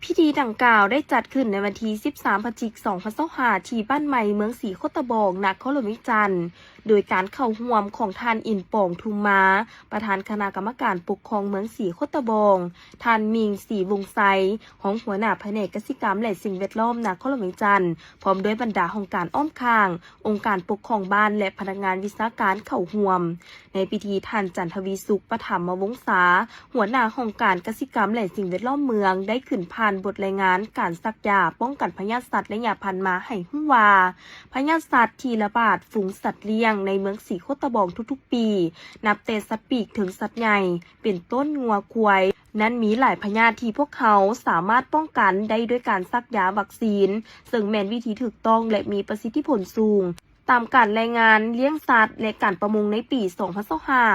ພິທີດັ່ງກ່າວໄດ້ຈັດຂຶ້ນໃນວັນທີສິບສາມ ພະຈິກ ສອງພັນຊາວຫ້າ ທີ່ບ້ານໃໝ່ເມືອງສີໂຄດຕະບອງ ນະຄອນຫຼວງວຽງຈັນ ໂດຍການເຂົ້າຮ່ວມຂອງທ່ານ ອິນປອງ ທຸມມາ ປະທານຄະນະກຳມະການປົກຄອງເມືອງສີໂຄດຕະບອງ, ທ່ານ ມິ່ງ ສີວົງໄຊ ຮອງຫົວໜ້າພະແນກກະສິກຳ ແລະ ສິ່ງແວດລ້ອມ ນະຄອນຫຼວງວຽງຈັນ ພ້ອມດ້ວຍບັນດາຫ້ອງການອ້ອມຂ້າງ, ອົງການປົກຄອງບ້ານ ແລະ ພະນັກງານວິຊາການເຂົ້າຮ່ວມ. ໃນພິທີ ທ່ານ ຈັນທະວີສຸກ ປະຖຳມະວົງສາ ຫົວໜ້າຫ້ອງການກະສິກຳ ແລະ ສິ່ງແວດລ້ອມເມືອງ ໄດ້ຂຶ້ນຜ່ານບົດລາຍງານການສັກຢາປ້ອງກັນພະຍາດສັດໄລຍະຜ່ານມາໃຫ້ຮູ້ວ່າ ພະຍາດສັດທີ່ລະບາດຝູງສັດລ້ຽງໃນເມືອງສີໂຄດຕະບອງທຸກໆປີ, ນັບແຕ່ສັດປີກເຖິງສັດໃຫຍ່ ເປັນຕົ້ນງົວຄວາຍ ນັ້ນມີຫຼາຍພະຍາດທີ່ພວກເຮົາສາມາດປ້ອງກັນໄດ້ດ້ວຍການສັກຢາວັກຊີນ, ເຊິ່ງແມ່ນວິທີຖືກຕ້ອງ ແລະ ມີປະສິດທິຜົນສູງ. ຕາມການລາຍງານລ້ຽງສັດ ແລະ ການປະມົງໃນປີສອງພັນຊາວຫ້າ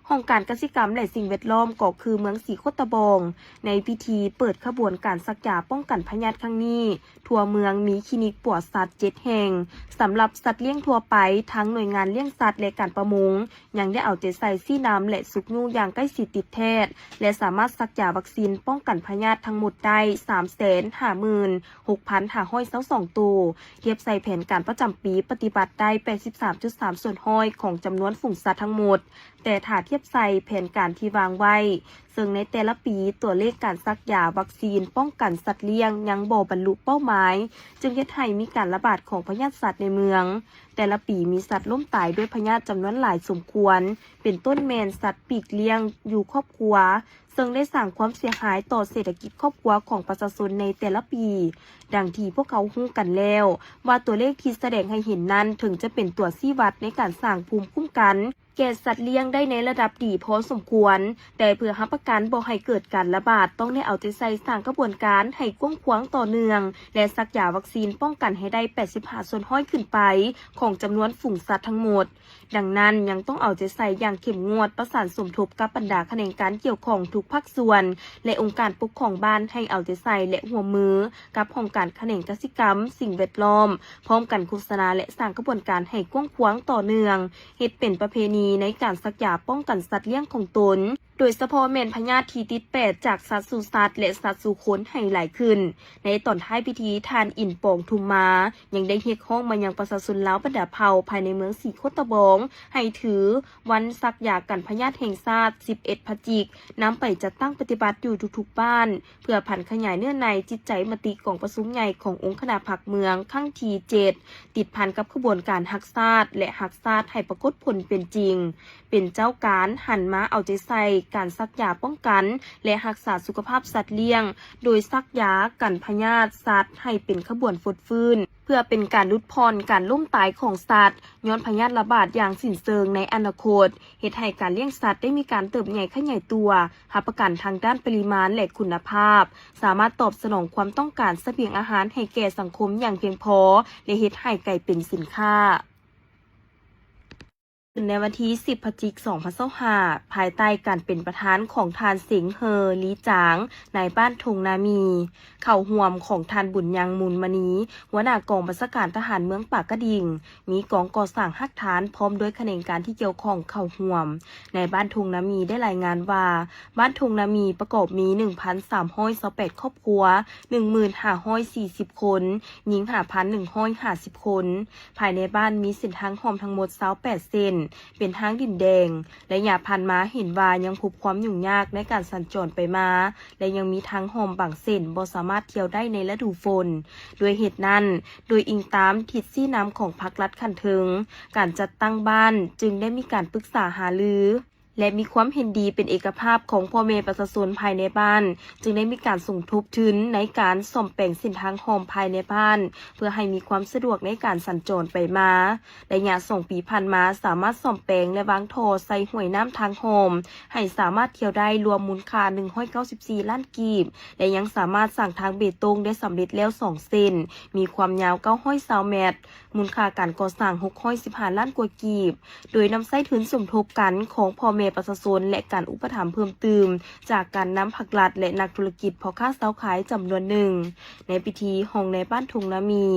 ຫ້ອງການກະສິກຳ ແລະ ສິ່ງແວດລ້ອມ ກໍຄືເມືອງສີໂຄດຕະບອງ ໃນພິທີເປີດຂະບວນການສັກຢາປ້ອງກັນພະຍາດຄັ້ງນີ້, ທົ່ວເມືອງມີຄລີນິກປົວສັດເຈັດແຫ່ງ. ສຳລັບສັດລ້ຽງທົ່ວໄປ, ທາງໜ່ວຍງານລ້ຽງສັດ ແລະ ການປະມົງ ຍັງໄດ້ເອົາໃຈໃສ່ຊີ້ນຳ ແລະ ຊຸກຍູ້ຢ່າງໃກ້ຊິດຕິດແທດ ແລະ ສາມາດສັກຢາວັກຊີນປ້ອງກັນພະຍາດທັງໝົດໄດ້ ສາມແສນຫ້າໝື່ນຫົກພັນຫ້າຮ້ອຍຊາວສອງໂຕ, ທຽບໃສ່ແຜນການປະຈຳປີປະຕິບັດໄດ້ ແປດສິບສາມຈຸດສາມສ່ວນຮ້ອຍຂອງຈຳນວນຝູງສັດທັງໝົດ, ແຕ່ຖ້າທຽບໃສ່ແຜນການທີ່ວາງໄວ້, ເຊິ່ງໃນແຕ່ລະປີຕົວເລກການສັກຢາວັກຊີນປ້ອງກັນສັດລ້ຽງຍັງບໍ່ບັນລຸເປົ້າໝາຍ, ຈຶ່ງເຮັດໃຫ້ມີການລະບາດຂອງພະຍາດສັດໃນເມືອງ. ແຕ່ລະປີມີສັດລົ້ມຕາຍດ້ວຍພະຍາດຈຳນວນຫຼາຍສົມຄວນ, ເປັນຕົ້ນແມ່ນສັດປີກລ້ຽງຢູ່ຄອບຄົວ, ເຊິ່ງໄດ້ສ້າງຄວາມເສຍຫາຍຕໍ່ເສດຖະກິດຄອບຄົວຂອງປະຊາຊົນໃນແຕ່ລະປີ. ດັ່ງທີ່ພວກເຮົາຮູ້ກັນແລ້ວວ່າຕົວເລກທີ່ສະແດງໃຫ້ເຫັນນັ້ນ ເຖິງຈະເປັນຕົວຊີ້ວັດໃນການສ້າງພູມຄຸ້ມກັນແກ່ສັດລ້ຽງໄດ້ໃນລະດັບດີພໍສົມຄວນ, ແຕ່ເພື່ອຮັບປະກັນບໍ່ໃຫ້ເກີດການລະບາດ, ຕ້ອງໄດ້ເອົາໃຈໃສ່ສ້າງຂະບວນການໃຫ້ກວ້າງຂວາງຕໍ່ເນື່ອງ ແລະ ສັກຢາວັກຊີນປ້ອງກັນໃຫ້ໄດ້ ແປດສິບຫ້າສ່ວນຮ້ອຍຂຶ້ນໄປຂອງຈຳນວນຝູງສັດທັງໝົດ. ດັ່ງນັ້ນ, ຍັງຕ້ອງເອົາໃຈໃສ່ຢ່າງເຂັ້ມງວດ, ປະສານສົມທົບກັບບັນດາຂະແໜງການກ່ຽວຂ້ອງທຸກພາກສ່ວນ ແລະ ອົງການປົກຄອງບ້ານໃຫ້ເອົາໃຈໃສ່ ແລະ ຮ່ວມມືກັບຫ້ອງການຂະແໜງກະສິກຳ, ສິ່ງແວດລ້ອມ, ພ້ອມກັນໂຄສະນາ ແລະ ສ້າງຂະບວນການໃຫ້ກວ້າງຂວາງຕໍ່ເນື່ອງ, ເຮັດເປັນປະເພນີໃນການສັກຢາປ້ອງກັນສັດລ້ຽງຂອງຕົນ. ໂດຍສະເພາະແມ່ນພະຍາດທີ່ຕິດແປດຈາກສັດສູ່ສັດ ແລະ ສັດສູ່ຄົນໃຫ້ຫຼາຍຂຶ້ນ. ໃນຕອນທ້າຍພິທີ, ທ່ານ ອິນປອງ ທຸມມາ ຍັງໄດ້ຮຽກຮ້ອງມາຍັງປະຊາຊົນລາວບັນດາເຜົ່າພາຍໃນເມືອງສີໂຄດຕະບອງ ໃຫ້ຖືວັນສັກຢາກັນພະຍາດແຫ່ງຊາດ ສິບເອັດ ພະຈິກ ນຳໄປຈັດຕັ້ງປະຕິບັດຢູ່ທຸກໆບ້ານ ເພື່ອຜັນຂະຫຍາຍເນື້ອໃນຈິດໃຈມະຕິກອງປະຊຸມໃຫຍ່ຂອງອົງຄະນະພັກເມືອງຄັ້ງທີເຈັດ ຕິດພັນກັບຂະບວນການຮັກຊາດ ແລະ ຮັກຊາດໃຫ້ປາກົດຜົນເປັນຈິງ. ເປັນເຈົ້າການຫັນມາເອົາໃຈໃສ່ການສັກຢາປ້ອງກັນ ແລະ ຮັກສາສຸຂະພາບສັດລ້ຽງ, ໂດຍສັກຢາກັນພະຍາດສັດໃຫ້ເປັນຂະບວນຟົດຟື້ນ ເພື່ອເປັນການຫຼຸດຜ່ອນການລົ້ມຕາຍຂອງສັດຍ້ອນພະຍາດລະບາດຢ່າງສິ້ນເຊີງໃນອະນາຄົດ, ເຮັດໃຫ້ການລ້ຽງສັດໄດ້ມີການເຕີບໃຫຍ່ຂະຫຍາຍຕົວ, ຮັບປະກັນທາງດ້ານປະລິມານ ແລະ ຄຸນນະພາບ, ສາມາດຕອບສະໜອງຄວາມຕ້ອງການສະບຽງອາຫານໃຫ້ແກ່ສັງຄົມຢ່າງພຽງພໍ ແລະ ເຮັດໃຫ້ກາຍເປັນສິນຄ້າ. ໃນວັນທີສິບ ພະຈິກ ສອງພັນຊາວຫ້າ ພາຍໃຕ້ການເປັນປະທານຂອງທ່ານ ເສັງເຮີ ລີຈາງ ນາຍບ້ານທົ່ງນາມີ, ເຂົ້າຮ່ວມຂອງທ່ານ ບຸນຍັງ ມູນມະນີ ຫົວໜ້າກອງບັນຊາການທະຫານເມືອງປາກກະດິງ, ມີກອງກໍ່ສ້າງຮາກຖານ ພ້ອມດ້ວຍຂະແໜງການທີ່ກ່ຽວຂ້ອງເຂົ້າຮ່ວມ. ໃນບ້ານທົ່ງນາມີໄດ້ລາຍງານວ່າ, ບ້ານທົ່ງນາມີປະກອບມີ ໜຶ່ງພັນສາມຮ້ອຍຊາວແປດຄອບຄົວ, ໜຶ່ງໝື່ນຫ້າຮ້ອຍສີ່ສິບຄົນ, ຍິງ ຫ້າພັນໜຶ່ງຮ້ອຍຫ້າສິບຄົນ. ພາຍໃນບ້ານມີເສັ້ນທາງຮ່ອມທັງໝົດຊາວແປດເສັ້ນ, ເປັນທາງດິນແດງ. ໄລຍະຜ່ານມາເຫັນວ່າຍັງພົບຄວາມຫຍຸ້ງຍາກໃນການສັນຈອນໄປມາ ແລະ ຍັງມີທາງຮ່ອມບາງເສັ້ນບໍ່ສາມາດທ່ຽວໄດ້ໃນລະດູຝົນ. ດ້ວຍເຫດນັ້ນ, ໂດຍອີງຕາມທິດຊີ້ນຳຂອງພັກລັດຂັ້ນເທິງ, ການຈັດຕັ້ງບ້ານຈຶ່ງໄດ້ມີການປຶກສາຫາລື ແລະ ມີຄວາມເຫັນດີເປັນເອກະພາບຂອງພໍ່ແມ່ປະຊາຊົນພາຍໃນບ້ານ, ຈຶ່ງໄດ້ມີການສົມທົບທຶນໃນການສ້ອມແປງເສັ້ນທາງຮ່ອມພາຍໃນບ້ານ ເພື່ອໃຫ້ມີຄວາມສະດວກໃນການສັນຈອນໄປມາ. ໄລຍະສອງປີຜ່ານມາ ສາມາດສ້ອມແປງ ແລະ ວາງທໍ່ໃສ່ຫ້ວຍນ້ຳທາງຮ່ອມ ໃຫ້ສາມາດທ່ຽວໄດ້ ລວມມູນຄ່າໜຶ່ງຮ້ອຍເກົ້າສິບສີ່ລ້ານກີບ ແລະ ຍັງສາມາດສ້າງທາງເບຕົງໄດ້ສຳເລັດແລ້ວສອງເສັ້ນ, ມີຄວາມຍາວເກົ້າຮ້ອຍຊາວແມັດ, ມູນຄ່າການກໍ່ສ້າງຫົກຮ້ອຍສິບຫ້າລ້ານກວ່າກີບ, ໂດຍນຳໃຊ້ທຶນສົມທົບກັນຂອງພໍ່ແມ່ປະຊາຊົນ ແລະ ການອຸປະຖຳເພີ່ມຕື່ມຈາກການນຳພັກລັດ ແລະ ນັກທຸລະກິດພໍ່ຄ້າຊາວຂາຍຈຳນວນໜຶ່ງ. ໃນພິທີ, ຮອງນາຍບ້ານທົ່ງນາມີ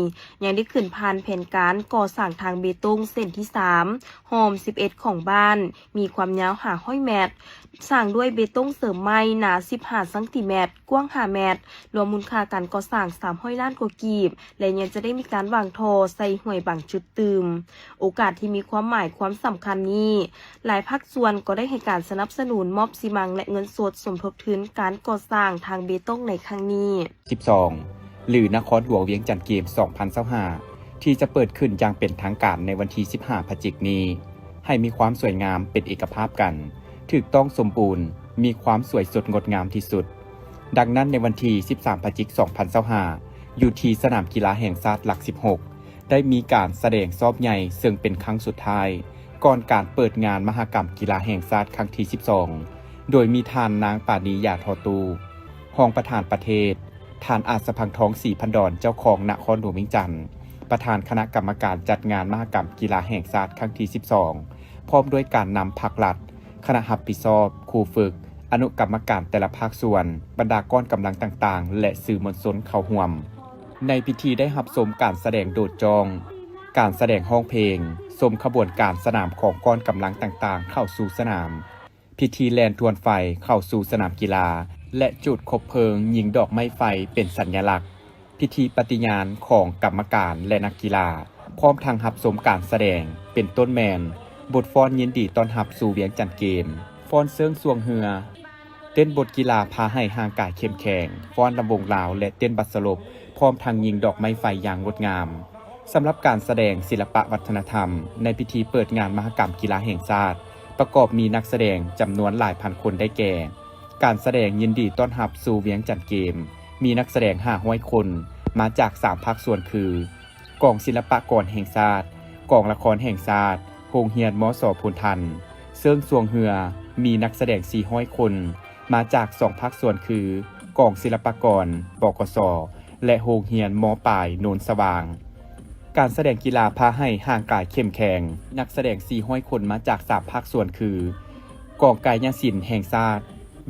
ຍັງໄດ້ຂຶ້ນຜ່ານແຜນການກໍ່ສ້າງທາງເບຕົງເສັ້ນທີສາມ ຮ່ອມສິບເອັດຂອງບ້ານ, ມີຄວາມຍາວຫ້າຮ້ອຍແມັດ, ສ້າງດ້ວຍເບຕົງເສີມໃໝ່ ໜາສິບຫ້າຊັງຕີແມັດ, ກວ້າງຫ້າແມັດ, ລວມມູນຄ່າການກໍ່ສ້າງສາມຮ້ອຍລ້ານກວ່າກີບ ແລະ ຍັງຈະໄດ້ມີການວາງທໍ່ໃສ່ຫ້ວຍບາງຈຸດຕື່ມ. ໂອກາດທີ່ມີຄວາມໝາຍຄວາມສຳຄັນນີ້, ຫຼາຍພາກສ່ວນກໍໄດ້ໃຫ້ການສະໜັບສະໜູນມອບຊີມັງ ແລະ ເງິນສົດສົມທົບທຶນການກໍ່ສ້າງທາງເບຕົງໃນຄັ້ງນີ້. ສິບສອງ ຫຼື ນະຄອນຫຼວງວຽງຈັນເກມ ສອງພັນຊາວຫ້າ ທີ່ຈະເປີດຂຶ້ນຢ່າງເປັນທາງການໃນວັນທີ ສິບຫ້າ ພະຈິກນີ້ ໃຫ້ມີຄວາມສວຍງາມເປັນເອກະພາບກັນ, ຖືກຕ້ອງສົມບູນ, ມີຄວາມສວຍສົດງົດງາມທີ່ສຸດ. ດັ່ງນັ້ນ, ໃນວັນທີ ສິບສາມ ພະຈິກ ສອງພັນຊາວຫ້າ ຢູ່ທີ່ສະໜາມກິລາແຫ່ງຊາດຫຼັກ ສິບຫົກ ໄດ້ມີການສະແດງຊອບໃຫຍ່ ເຊິ່ງເປັນຄັ້ງສຸດທ້າຍ ກ່ອນການເປີດງານມະຫະກຳກິລາແຫ່ງຊາດຄັ້ງທີ ສິບສອງ ໂດຍມີທ່ານນາງ ປານີ ຢາທໍ່ຕູ້ ຮອງປະທານປະເທດ, ທ່ານ ອາດສະພັງທອງ ສີພັນດອນ ເຈົ້າຄອງນະຄອນຫຼວງວຽງຈັນ ປະທານຄະນະກຳມະການຈັດງານມະຫະກຳກິລາແຫ່ງຊາດຄັ້ງທີ ສິບສອງ ພ້ອມດ້ວຍການນຳພັກລັດ, ຄະນະຮັບຜິດຊອບ, ຄູຝຶກ, ອະນຸກຳມະການແຕ່ລະພາກສ່ວນ, ບັນດາກ້ອນກຳລັງຕ່າງໆ ແລະ ສື່ມວນຊົນເຂົ້າຮ່ວມ. ໃນພິທີໄດ້ຮັບຊົມການສະແດງໂດດຈ້ອງ, ການສະແດງຮ້ອງເພງ, ຊົມຂະບວນການສະໜາມຂອງກ້ອນກຳລັງຕ່າງໆເຂົ້າສູ່ສະໜາມ, ພິທີແລ່ນທວນໄຟເຂົ້າສູ່ສະໜາມກິລາ ແລະ ຈູດຄົບເພີງຍິງດອກໄມ້ໄຟເປັນສັນຍະລັກ, ພິທີປະຕິຍານຂອງກຳມະການ ແລະ ນັກກິລາ, ພ້ອມທັງຮັບຊົມການສະແດງ ເປັນຕົ້ນແມ່ນ ບົດຟ້ອນຍິນດີຕ້ອນຮັບສູ່ວຽງຈັນເກມ, ຟ້ອນເຊີງຊ່ວງເຮືອ, ເຕັ້ນບົດກິລາພາໃຫ້ຮ່າງກາຍເຂັ້ມແຂງ, ຟ້ອນລຳວົງລາວ ແລະ ເຕັ້ນບັດສະຫຼົບ, ພ້ອມທັງຍິງດອກໄມ້ໄຟຢ່າງງົດງາມ. ສຳລັບການສະແດງສິລະປະວັດທະນະທຳ ໃນພິທີເປີດງານມະຫະກຳກິລາແຫ່ງຊາດ ປະກອບມີນັກສະແດງຈຳນວນຫຼາຍພັນຄົນ ໄດ້ແກ່ ການສະແດງຍິນດີຕ້ອນຮັບສູ່ວຽງຈັນເກມ ມີນັກສະແດງຫ້າຮ້ອຍຄົນ ມາຈາກສາມພາກສ່ວນຄື ກອງສິລະປະກອນແຫ່ງຊາດ, ກອງລະຄອນແຫ່ງຊາດ, ໂຮງຮຽນ ມສ ໂພນທັນ. ເຊີງຊ່ວງເຮືອ ມີນັກສະແດງສີ່ຮ້ອຍຄົນ ມາຈາກສອງພາກສ່ວນຄື ກອງສິລະປະກອນ ປກສ ແລະ ໂຮງຮຽນ ມ.ປາຍ ໂນນສະຫວ່າງ. ການສະແດງກິລາພາໃຫ້ຮ່າງກາຍເຂັ້ມແຂງ, ນັກສະແດງສີ່ຮ້ອຍຄົນ ມາຈາກສາມພາກສ່ວນຄື ກອງກາຍຍະສິນແຫ່ງຊາດ,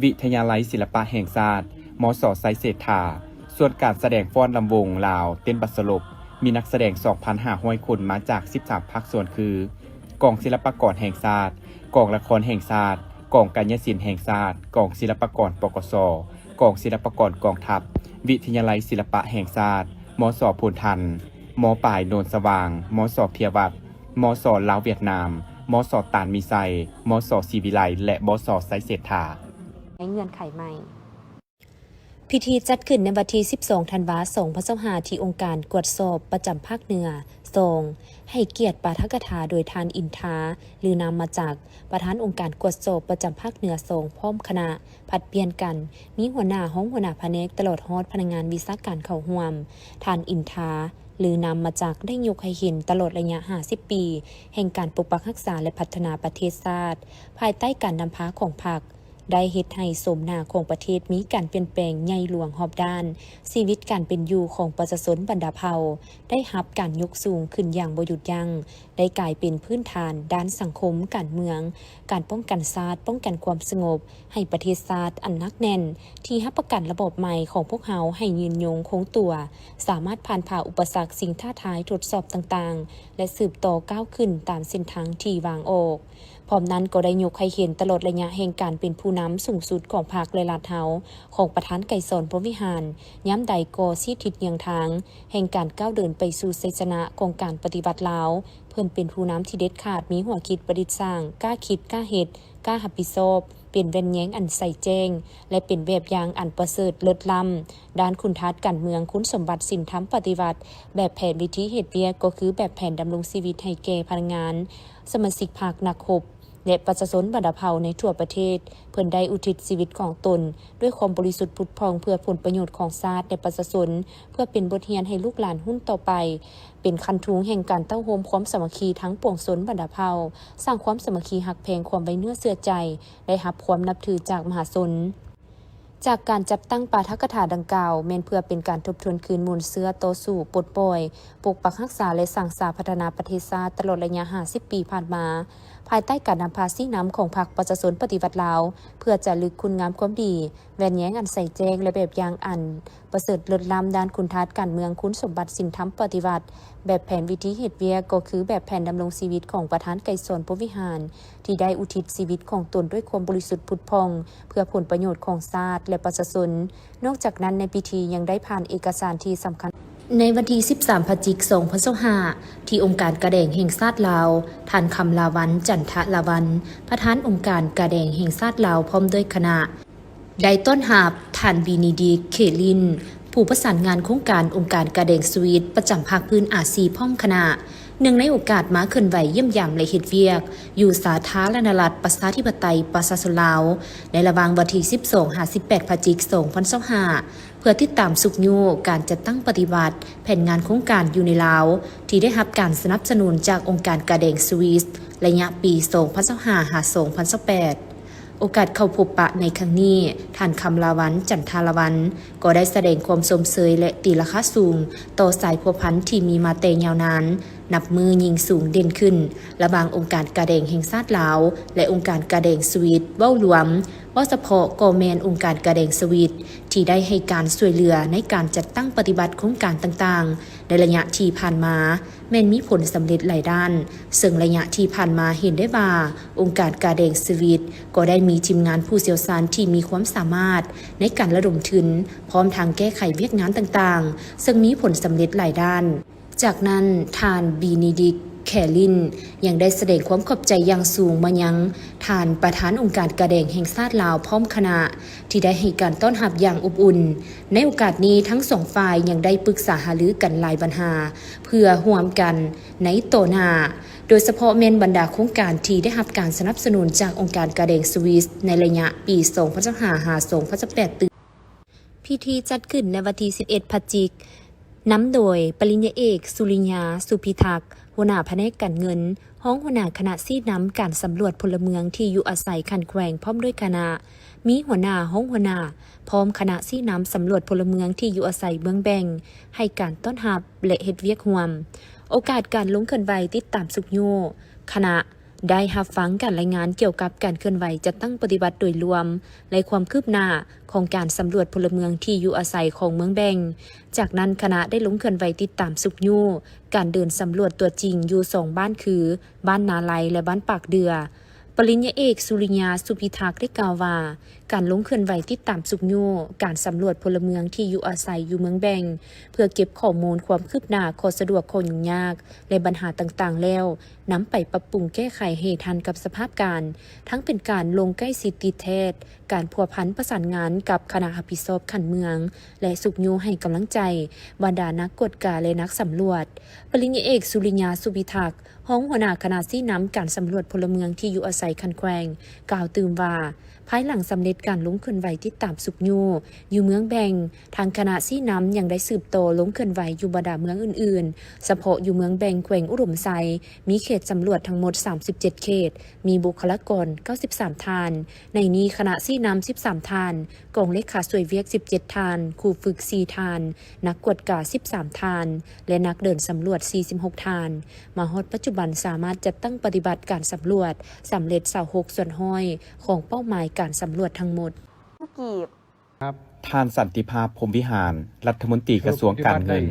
ວິທະຍາໄລສິລະປະແຫ່ງຊາດ, ມສ ໄຊເສດຖາ. ສ່ວນການສະແດງຟ້ອນລຳວົງລາວເຕັ້ນບັດສະຫຼົບ ມີນັກສະແດງສອງພັນຫ້າຮ້ອຍຄົນ ມາຈາກສິບສາມພາກສ່ວນຄື ກອງສິລະປະກອນແຫ່ງຊາດ, ກອງລະຄອນແຫ່ງຊາດ, ກອງກາຍຍະສິນແຫ່ງຊາດ, ກອງສິລະປະກອນ ປກສ, ກອງສິລະປະກອນກອງທັບ, ວິທະຍາໄລສິລະປະແຫ່ງຊາດ, ມສ ໂພນທັນ, ມ.ປາຍ ໂນນສະຫວ່າງ, ມສ ເພຍວັດ, ມສ ລາວຫວຽດນາມ, ມສ ຕານມີໄຊ, ມສ ສີວິໄລ ແລະ ມສ ໄຊເສດຖາ. ໃນເງື່ອນໄຂໃໝ່. ພິທີຈັດຂຶ້ນໃນວັນທີສິບສອງ ທັນວາ ສອງພັນຊາວຫ້າ ທີ່ອົງການກວດສອບປະຈຳພາກເໜືອ. ສອງ ໃຫ້ກຽດປາຖະກະຖາໂດຍທ່ານ ອິນທາ ຫຼື ນາມມາຈັກ ປະທານອົງການກວດສອບປະຈຳພາກເໜືອ ສອງ ພ້ອມຄະນະ ຜັດປ່ຽນກັນ ມີຫົວໜ້າ, ຮອງຫົວໜ້າພະແນກ ຕະຫຼອດຮອດພະນັກງານວິຊາການເຂົ້າຮ່ວມ. ທ່ານ ອິນທາ ຫຼື ນາມມາຈັກ ໄດ້ຍົກໃຫ້ເຫັນຕະຫຼອດໄລຍະຫ້າສິບປີ ແຫ່ງການປົກປັກຮັກສາ ແລະ ພັດທະນາປະເທດຊາດ ພາຍໃຕ້ການນຳພາຂອງພັກ ໄດ້ເຮັດໃຫ້ໂສມໜ້າຂອງປະເທດມີການປ່ຽນແປງໃຫຍ່ຫຼວງຮອບດ້ານ. ຊີວິດການເປັນຢູ່ຂອງປະຊາຊົນບັນດາເຜົ່າ ໄດ້ຮັບການຍົກສູງຂຶ້ນຢ່າງບໍ່ຢຸດຢັ້ງ, ໄດ້ກາຍເປັນພື້ນຖານດ້ານສັງຄົມ, ການເມືອງ, ການປ້ອງກັນຊາດ, ປ້ອງກັນຄວາມສະຫງົບ ໃຫ້ປະເທດຊາດອັນໜັກແໜ້ນ ທີ່ຮັບປະກັນລະບອບໃໝ່ຂອງພວກເຮົາໃຫ້ຍືນຍົງຄົງຕົວ, ສາມາດຜ່ານຜ່າອຸປະສັກ, ສິ່ງທ້າທາຍ, ທົດສອບຕ່າງໆ ແລະ ສືບຕໍ່ກ້າວຂຶ້ນຕາມເສັ້ນທາງທີ່ວາງອອກ. ພ້ອມນັ້ນກໍໄດ້ຍົກໃຫ້ເຫັນຕະຫຼອດໄລຍະແຫ່ງການເປັນຜູ້ນຳສູງສຸດຂອງພັກ ແລະ ລັດເຮົາ ຂອງປະທານໄກສອນ ພົມວິຫານ, ຍາມໃດກໍຊີ້ທິດເຍືອງທາງ ແຫ່ງການກ້າວເດີນໄປສູ່ໄຊຊະນະຂອງການປະຕິວັດລາວ. ເພິ່ນເປັນຜູ້ນຳທີ່ເດັດຂາດ, ມີຫົວຄິດປະດິດສ້າງ, ກ້າຄິດ, ກ້າເຮັດ, ກ້າຮັບຜິດຊອບ, ເປັນແວ່ນແຍງອັນໃສແຈ້ງ ແລະ ເປັນແບບຢ່າງອັນປະເສີດເລີດລ້ຳ ດ້ານຄຸນທາດການເມືອງ, ຄຸນສົມບັດສິນທຳປະຕິວັດ, ແບບແຜນວິທີເຮັດວຽກກໍຄືແບບແຜນດຳລົງຊີວິດໃຫ້ແກ່ພະນັກງານ, ສະມາຊິກພັກ, ນັກຮົບ ແລະ ປະຊາຊົນບັນດາເຜົ່າໃນທົ່ວປະເທດ. ເພິ່ນໄດ້ອຸທິດຊີວິດຂອງຕົນດ້ວຍຄວາມບໍລິສຸດຜຸດຜ່ອງເພື່ອຜົນປະໂຫຍດຂອງຊາດ ແລະ ປະຊາຊົນ, ເພື່ອເປັນບົດຮຽນໃຫ້ລູກຫຼານຮຸ່ນຕໍ່ໄປ, ເປັນຄັນທຸງແຫ່ງການເຕົ້າໂຮມຄວາມສາມັກຄີທັງປວງຊົນບັນດາເຜົ່າ, ສ້າງຄວາມສາມັກຄີຮັກແພງ, ຄວາມໄວ້ເນື້ອເຊື່ອໃຈ, ໄດ້ຮັບຄວາມນັບຖືຈາກມະຫາຊົນ. ຈາກການຈັດຕັ້ງປາຖະກະຖາດັ່ງກ່າວ ແມ່ນເພື່ອເປັນການທົບທວນຄືນມູນເຊື້ອຕໍ່ສູ້ປົດປ່ອຍ, ປົກປັກຮັກສາ ແລະ ສ້າງສາພັດທະນາປະເທດຊາດຕະຫຼອດໄລຍະຫ້າສິບປີຜ່ານມາ. ພາຍໃຕ້ການນຳພາຊີ້ນຳຂອງພັກປະຊາຊົນປະຕິວັດລາວ ເພື່ອຈາລຶກຄຸນງາມຄວາມດີ, ແວ່ນແຍງອັນໃສແຈ້ງ ແລະ ແບບຢ່າງອັນປະເສີດເລີດລ້ຳດ້ານຄຸນທາດການເມືອງ, ຄຸນສົມບັດສິນທຳປະຕິວັດ. ແບບແຜນວິທີເຮັດວຽກກໍຄືແບບແຜນດຳລົງຊີວິດຂອງປະທານໄກສອນ ພົມວິຫານ ທີ່ໄດ້ອຸທິດຊີວິດຂອງຕົນດ້ວຍຄວາມບໍລິສຸດຜຸດຜ່ອງ ເພື່ອຜົນປະໂຫຍດຂອງຊາດ ແລະ ປະຊາຊົນ. ນອກຈາກນັ້ນ, ໃນພິທີຍັງໄດ້ຜ່ານເອກະສານທີ່ສຳຄັນ. ໃນວັນທີສິບສາມ ພະຈິກ ສອງພັນຊາວຫ້າ ທີ່ອົງການກາແດງແຫ່ງຊາດລາວ, ທ່ານ ຄຳລາວັນ ຈັນທະລາວັນ ປະທານອົງການກາແດງແຫ່ງຊາດລາວ ພ້ອມດ້ວຍຄະນະ ໄດ້ຕ້ອນຮັບທ່ານ ເບເນດິກ ເຄລິນ ຜູ້ປະສານງານໂຄງການອົງການກາແດງສະວິດ ປະຈຳພາກພື້ນອາຊີ ພ້ອມຄະນະ. ເນື່ອງໃນໂອກາດມາເຄື່ອນໄຫວຢ້ຽມຢາມ ແລະ ເຮັດວຽກຢູ່ສາທາລະນະລັດ ປະຊາທິປະໄຕ ປະຊາຊົນລາວ ໃນລະຫວ່າງວັນທີສິບສອງ ຫາ ສິບແປດ ພະຈິກ ສອງພັນຊາວຫ້າ ເພື່ອຕິດຕາມຊຸກຍູ້ການຈັດຕັ້ງປະຕິບັດແຜນງານໂຄງການຢູ່ໃນລາວ ທີ່ໄດ້ຮັບການສະໜັບສະໜູນຈາກອົງການກາແດງສະວິດ ໄລຍະປີສອງພັນຊາວຫ້າ ຫາ ສອງພັນຊາວແປດ. ໂອກາດເຂົ້າພົບປະໃນຄັ້ງນີ້, ທ່ານ ຄຳລາວັນ ຈັນທາລາວັນ ກໍໄດ້ສະແດງຄວາມຊົມເຊີຍ ແລະ ຕີລາຄາສູງຕໍ່ສາຍພົວພັນທີ່ມີມາແຕ່ຍາວນານ, ນັບມື້ຍິ່ງສູງເດັ່ນຂຶ້ນ ລະຫວ່າງອົງການກາແດງແຫ່ງຊາດລາວ ແລະ ອົງການກາແດງສະວິດ. ເວົ້າລວມ, ເວົ້າສະເພາະກໍແມ່ນອົງການກາແດງສະວິດ ທີ່ໄດ້ໃຫ້ການຊ່ວຍເຫຼືອໃນການຈັດຕັ້ງປະຕິບັດໂຄງການຕ່າງໆ ໃນໄລຍະທີ່ຜ່ານມາ ແມ່ນມີຜົນສຳເລັດຫຼາຍດ້ານ, ເຊິ່ງໄລຍະທີ່ຜ່ານມາເຫັນໄດ້ວ່າ ອົງການກາແດງສະວິດກໍໄດ້ມີທີມງານຜູ້ຊ່ຽວຊານທີ່ມີຄວາມສາມາດໃນການລະດົມທຶນ, ພ້ອມທັງແກ້ໄຂວຽກງານຕ່າງໆ ເຊິ່ງມີຜົນສຳເລັດຫຼາຍດ້ານ. ຈາກນັ້ນ, ທ່ານ ເບເນດິກ ແຄລິນ ຍັງໄດ້ສະແດງຄວາມຂອບໃຈຢ່າງສູງມາຍັງທ່ານປະທານອົງການກາແດງແຫ່ງຊາດລາວ ພ້ອມຄະນະ ທີ່ໄດ້ໃຫ້ການຕ້ອນຮັບຢ່າງອົບອຸ່ນ. ໃນໂອກາດນີ້, ທັງສອງຝ່າຍຍັງໄດ້ປຶກສາຫາລືກັນຫຼາຍບັນຫາ ເພື່ອຮ່ວມກັນໃນຕໍ່ໜ້າ, ໂດຍສະເພາະແມ່ນບັນດາໂຄງການທີ່ໄດ້ຮັບການສະໜັບສະໜູນຈາກອົງການກາແດງສະວິດ ໃນໄລຍະປີສອງພັນຊາວຫ້າ ຫາ ສອງພັນຊາວແປດ. ພິທີຈັດຂຶ້ນໃນວັນທີສິບເອັດ ພະຈິກ, ນຳໂດຍ ປະລິນຍາເອກ ສຸລິຍາ ສຸພິທັກ ຫົວໜ້າພະແນກການເງິນ, ຮອງຫົວໜ້າຄະນະຊີ້ນຳການສຳຫຼວດພົນລະເມືອງທີ່ຢູ່ອາໄສຂັ້ນແຂວງ ພ້ອມດ້ວຍຄະນະ, ມີຫົວໜ້າ, ຮອງຫົວໜ້າ ພ້ອມຄະນະຊີ້ນຳສຳຫຼວດພົນລະເມືອງທີ່ຢູ່ອາໄສເມືອງແບງ ໃຫ້ການຕ້ອນຮັບ ແລະ ເຮັດວຽກຮ່ວມ. ໂອກາດການລົງເຄື່ອນໄຫວຕິດຕາມຊຸກຍູ້, ຄະນະ ໄດ້ຮັບຟັງການລາຍງານກ່ຽວກັບການເຄື່ອນໄຫວຈັດຕັ້ງປະຕິບັດໂດຍລວມ ແລະ ຄວາມຄືບໜ້າຂອງການສຳຫຼວດພົນລະເມືອງທີ່ຢູ່ອາໄສຂອງເມືອງແບງ. ຈາກນັ້ນ, ຄະນະໄດ້ລົງເຄື່ອນໄຫວຕິດຕາມຊຸກຍູ້ການເດີນສຳຫຼວດຕົວຈິງຢູ່ສອງບ້ານຄື ບ້ານນາໄລ ແລະ ບ້ານປາກເດື່ອ. ປະລິນຍາເອກ ສຸລິຍາ ສຸພິທັກ ໄດ້ກ່າວວ່າ, ການລົງເຄື່ອນໄຫວຕິດຕາມຊຸກຍູ້ການສຳຫຼວດພົນລະເມືອງທີ່ຢູ່ອາໄສຢູ່ເມືອງແບງ ເພື່ອເກັບຂໍ້ມູນຄວາມຄືບໜ້າ, ຂໍ້ສະດວກ, ຂໍ້ຫຍຸ້ງຍາກ ແລະ ບັນຫາຕ່າງໆແລ້ວ, ນຳໄປປັບປຸງແກ້ໄຂໃຫ້ທັນກັບສະພາບການ, ທັງເປັນການລົງໃກ້ຊິດຕິດແທດ, ການພົວພັນປະສານງານກັບຄະນະຮັບຜິດຊອບຂັ້ນເມືອງ ແລະ ຊຸກຍູ້ໃຫ້ກຳລັງໃຈບັນດານັກກວດກາ ແລະ ນັກສຳຫຼວດ. ປະລິນຍາເອກ ສຸລິຍາ ສຸພິທັກ ຮອງຫົວໜ້າຄະນະຊີ້ນຳການສຳຫຼວດພົນລະເມືອງທີ່ຢູ່ອາໄສຂັ້ນແຂວງ ກ່າວຕື່ມວ່າ, ພາຍຫຼັງສຳເລັດການລົງເຄື່ອນໄຫວຕິດຕາມຊຸກຍູ້ຢູ່ເມືອງແບງ, ທາງຄະນະຊີ້ນຳຍັງໄດ້ສືບຕໍ່ລົງເຄື່ອນໄຫວຢູ່ບັນດາເມືອງອື່ນໆ, ສະເພາະຢູ່ເມືອງແບງ ແຂວງອຸດົມໄຊ ມີເຂດສຳຫຼວດທັງໝົດສາມສິບເຈັດເຂດ, ມີບຸກຄະລາກອນເກົ້າສິບສາມທ່ານ, ໃນນີ້ຄະນະຊີ້ນຳສິບສາມທ່ານ, ກອງເລຂາຊ່ວຍວຽກສິບເຈັດທ່ານ, ຄູຝຶກສີ່ທ່ານ, ນັກກວດກາສິບສາມທ່ານ ແລະ ນັກເດີນສຳຫຼວດສີ່ສິບຫົກທ່ານ. ມາຮອດປັດຈຸບັນສາມາດຈັດຕັ້ງປະຕິບັດການສຳຫຼວດສຳເລັດຊາວຫົກສ່ວນຮ້ອຍຂອງເປົ້າໝາຍການສຳຫຼວດທັງໝົດ. ທ່ານ ສັນຕິພາບ ພົມວິຫານ ລັດຖະມົນຕີກະຊວງການເງິນ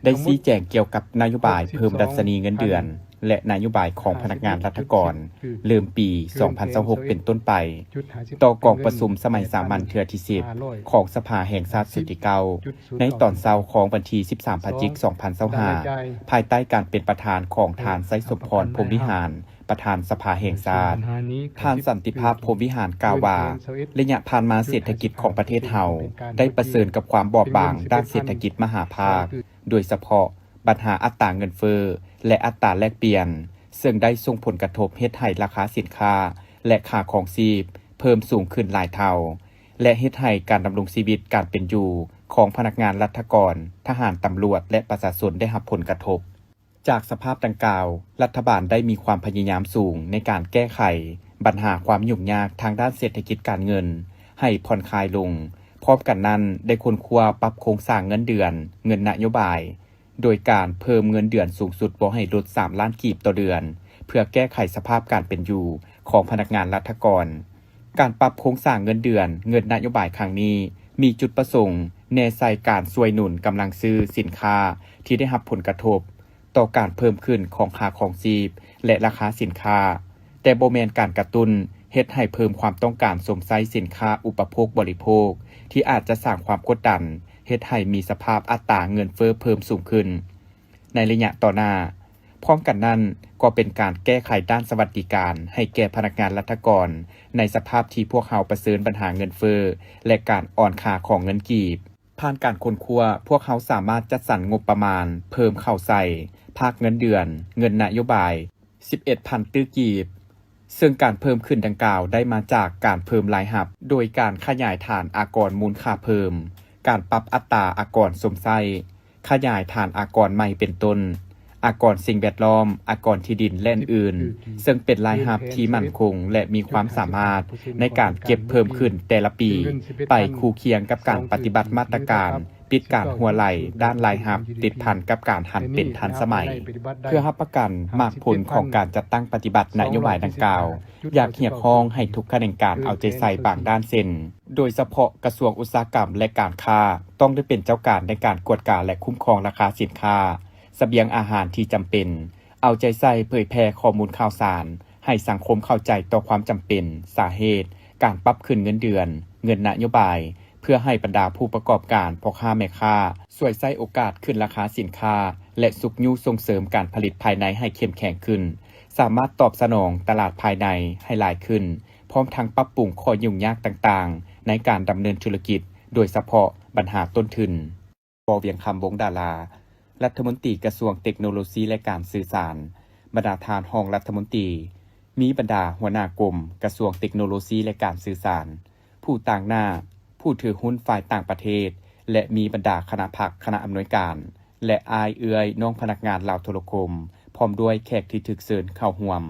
ໄດ້ຊີ້ແຈງກ່ຽວກັບນະໂຍບາຍເພີ່ມດັດຊະນີເງິນເດືອນ ແລະ ນະໂຍບາຍຂອງພະນັກງານລັດຖະກອນ ເລີ່ມປີສອງພັນຊາວຫົກເປັນຕົ້ນໄປ ຕໍ່ກອງປະຊຸມສະໄໝສາມັນເທື່ອທີສິບ ຂອງສະພາແຫ່ງຊາດຊຸດທີເກົ້າ ໃນຕອນເຊົ້າຂອງວັນທີສິບສາມ ພະຈິກ ສອງພັນຊາວຫ້າ ພາຍໃຕ້ການເປັນປະທານຂອງທ່ານ ໄຊສົມພອນ ພົມວິຫານ ປະທານສະພາແຫ່ງຊາດ. ທ່ານ ສັນຕິພາບ ພົມວິຫານ ກ່າວວ່າ, ໄລຍະຜ່ານມາເສດຖະກິດຂອງປະເທດເຮົາໄດ້ປະເຊີນກັບຄວາມບອບບາງດ້ານເສດຖະກິດມະຫາພາກ, ໂດຍສະເພາະບັນຫາອັດຕາເງິນເຟີ້ ແລະ ອັດຕາແລກປ່ຽນ, ເຊິ່ງໄດ້ສົ່ງຜົນກະທົບເຮັດໃຫ້ລາຄາສິນຄ້າ ແລະ ຄ່າຄອງຊີບເພີ່ມສູງຂຶ້ນຫຼາຍເທົ່າ ແລະ ເຮັດໃຫ້ການດຳລົງຊີວິດການເປັນຢູ່ຂອງພະນັກງານລັດຖະກອນ, ທະຫານ, ຕຳຫຼວດ ແລະ ປະຊາຊົນໄດ້ຮັບຜົນກະທົບ. ຈາກສະພາບດັ່ງກ່າວ, ລັດຖະບານໄດ້ມີຄວາມພະຍາຍາມສູງໃນການແກ້ໄຂບັນຫາຄວາມຫຍຸ້ງຍາກທາງດ້ານເສດຖະກິດການເງິນໃຫ້ຜ່ອນຄາຍລົງ, ພ້ອມກັນນັ້ນໄດ້ຄົ້ນຄວ້າປັບໂຄງສ້າງເງິນເດືອນ, ເງິນນະໂຍບາຍ, ໂດຍການເພີ່ມເງິນເດືອນສູງສຸດບໍ່ໃຫ້ຫຼຸດສາມລ້ານກີບຕໍ່ເດືອນ, ເພື່ອແກ້ໄຂສະພາບການເປັນຢູ່ຂອງພະນັກງານລັດຖະກອນ. ການປັບໂຄງສ້າງເງິນເດືອນ, ເງິນນະໂຍບາຍຄັ້ງນີ້ ມີຈຸດປະສົງແນໃສ່ການຊ່ວຍໜູນກຳລັງຊື້ສິນຄ້າທີ່ໄດ້ຮັບຜົນກະທົບຕໍ່ການເພີ່ມຂຶ້ນຂອງຄ່າຄອງຊີບ ແລະ ລາຄາສິນຄ້າ, ແຕ່ບໍ່ແມ່ນການກະຕຸ້ນເຮັດໃຫ້ເພີ່ມຄວາມຕ້ອງການຊົມໃຊ້ສິນຄ້າອຸປະໂພກບໍລິໂພກ ທີ່ອາດຈະສ້າງຄວາມກົດດັນເຮັດໃຫ້ມີສະພາບອັດຕາເງິນເຟີ້ເພີ່ມສູງຂຶ້ນໃນໄລຍະຕໍ່ໜ້າ. ພ້ອມກັນນັ້ນກໍເປັນການແກ້ໄຂດ້ານສະຫວັດດີການໃຫ້ແກ່ພະນັກງານລັດຖະກອນ ໃນສະພາບທີ່ພວກເຮົາປະເຊີນບັນຫາເງິນເຟີ້ ແລະ ການອ່ອນຄ່າຂອງເງິນກີບ. ຜ່ານການຄົ້ນຄວ້າ, ພວກເຮົາສາມາດຈັດສັນງົບປະມານເພີ່ມເຂົ້າໃສ່ພາກເງິນເດືອນ, ເງິນນະໂຍບາຍ ສິບເອັດພັນຕື້ກີບ, ເຊິ່ງການເພີ່ມຂຶ້ນດັ່ງກ່າວໄດ້ມາຈາກການເພີ່ມລາຍຮັບ ໂດຍການຂະຫຍາຍຖານອາກອນມູນຄ່າເພີ່ມ, ການປັບອັດຕາອາກອນຊົມໃຊ້, ຂະຫຍາຍຖານອາກອນໃໝ່ເປັນຕົ້ນ ອາກອນສິ່ງແວດລ້ອມ, ອາກອນທີ່ດິນ ແລະ ອື່ນໆ, ເຊິ່ງເປັນລາຍຮັບທີ່ໝັ້ນຄົງ ແລະ ມີຄວາມສາມາດໃນການເກັບເພີ່ມຂຶ້ນແຕ່ລະປີ ໄປຄູ່ຄຽງກັບການປະຕິບັດມາດຕະການປິດການຮົ່ວໄຫຼດ້ານລາຍຮັບ ຕິດພັນກັບການຫັນເປັນທັນສະໄໝ. ເພື່ອຮັບປະກັນໝາກຜົນຂອງການຈັດຕັ້ງປະຕິບັດນະໂຍບາຍດັ່ງກ່າວ, ຢາກຮຽກຮ້ອງໃຫ້ທຸກຂະແໜງການເອົາໃຈໃສ່ບາງດ້ານເຊັ່ນ ໂດຍສະເພາະກະຊວງອຸດສາຫະກຳ ແລະ ການຄ້າ ຕ້ອງໄດ້ເປັນເຈົ້າການໃນການກວດກາ ແລະ ຄຸ້ມຄອງລາຄາສິນຄ້າ, ສະບຽງອາຫານທີ່ຈຳເປັນ, ເອົາໃຈໃສ່ເຜີຍແຜ່ຂໍ້ມູນຂ່າວສານໃຫ້ສັງຄົມເຂົ້າໃຈຕໍ່ຄວາມຈຳເປັນ, ສາເຫດ, ການປັບຂຶ້ນເງິນເດືອນ, ເງິນນະໂຍບາຍ, ເພື່ອໃຫ້ບັນດາຜູ້ປະກອບການ, ພໍ່ຄ້າແມ່ຄ້າ ຊ່ວຍໃຊ້ໂອກາດຂຶ້ນລາຄາສິນຄ້າ ແລະ ຊຸກຍູ້ສົ່ງເສີມການຜະລິດພາຍໃນໃຫ້ເຂັ້ມແຂງຂຶ້ນ, ສາມາດຕອບສະໜອງຕະຫຼາດພາຍໃນໃຫ້ຫຼາຍຂຶ້ນ, ພ້ອມທັງປັບປຸງຂໍ້ຫຍຸ້ງຍາກຕ່າງໆໃນການດຳເນີນທຸລະກິດ, ໂດຍສະເພາະບັນຫາຕົ້ນທຶນ. ປໍວຽງຄຳ ວົງດາລາ, ລັດຖະມົນຕີກະຊວງເຕັກໂນໂລຊີ ແລະ ການສື່ສານ, ບັນດາທ່ານຮອງລັດຖະມົນຕີ, ມີບັນດາຫົວໜ້າກົມກະຊວງເຕັກໂນໂລຊີ ແລະ ການສື່ສານ, ຜູ້ຕາງໜ້າ, ຜູ້ຖືຫຸ້ນຝ່າຍຕ່າງປະເທດ ແລະ ມີບັນດາຄະນະພັກ, ຄະນະອຳນວຍການ ແລະ ອ້າຍເອື້ອຍນ້ອງພະນັກງານລາວໂທລະຄົມ ພ້ອມດ້ວຍແຂກທີ່ຖືກເຊີນເຂົ້າຮ່ວມ.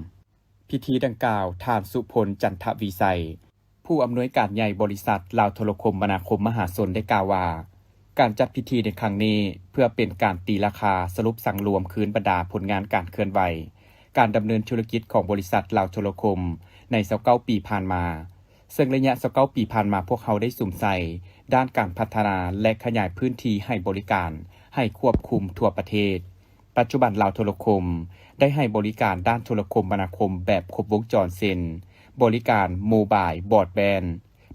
ພິທີດັ່ງກ່າວ, ທ່ານ ສຸພົນ ຈັນທະວິໄສ, ຜູ້ອຳນວຍການໃຫຍ່ບໍລິສັດລາວໂທລະຄົມມະນາຄົມມະຫາຊົນ ໄດ້ກ່າວວ່າ, ການຈັດພິທີໃນຄັ້ງນີ້ ເພື່ອເປັນການຕີລາຄາສະຫຼຸບສັງລວມຄືນບັນດາຜົນງານການເຄື່ອນໄຫວການດຳເນີນທຸລະກິດຂອງບໍລິສັດລາວໂທລະຄົມໃນຊາວເກົ້າປີຜ່ານມາ, ເຊິ່ງໄລຍະຊາວເກົ້າປີຜ່ານມາ ພວກເຮົາໄດ້ສຸມໃສ່ດ້ານການພັດທະນາ ແລະ ຂະຫຍາຍພື້ນທີ່ໃຫ້ບໍລິການໃຫ້ຄວບຄຸມທົ່ວປະເທດ. ປັດຈຸບັນລາວໂທລະຄົມໄດ້ໃຫ້ບໍລິການດ້ານໂທລະຄົມມະນາຄົມແບບຄົບວົງຈອນ ເຊັ່ນ ບໍລິການໂມບາຍບຣອດແບນ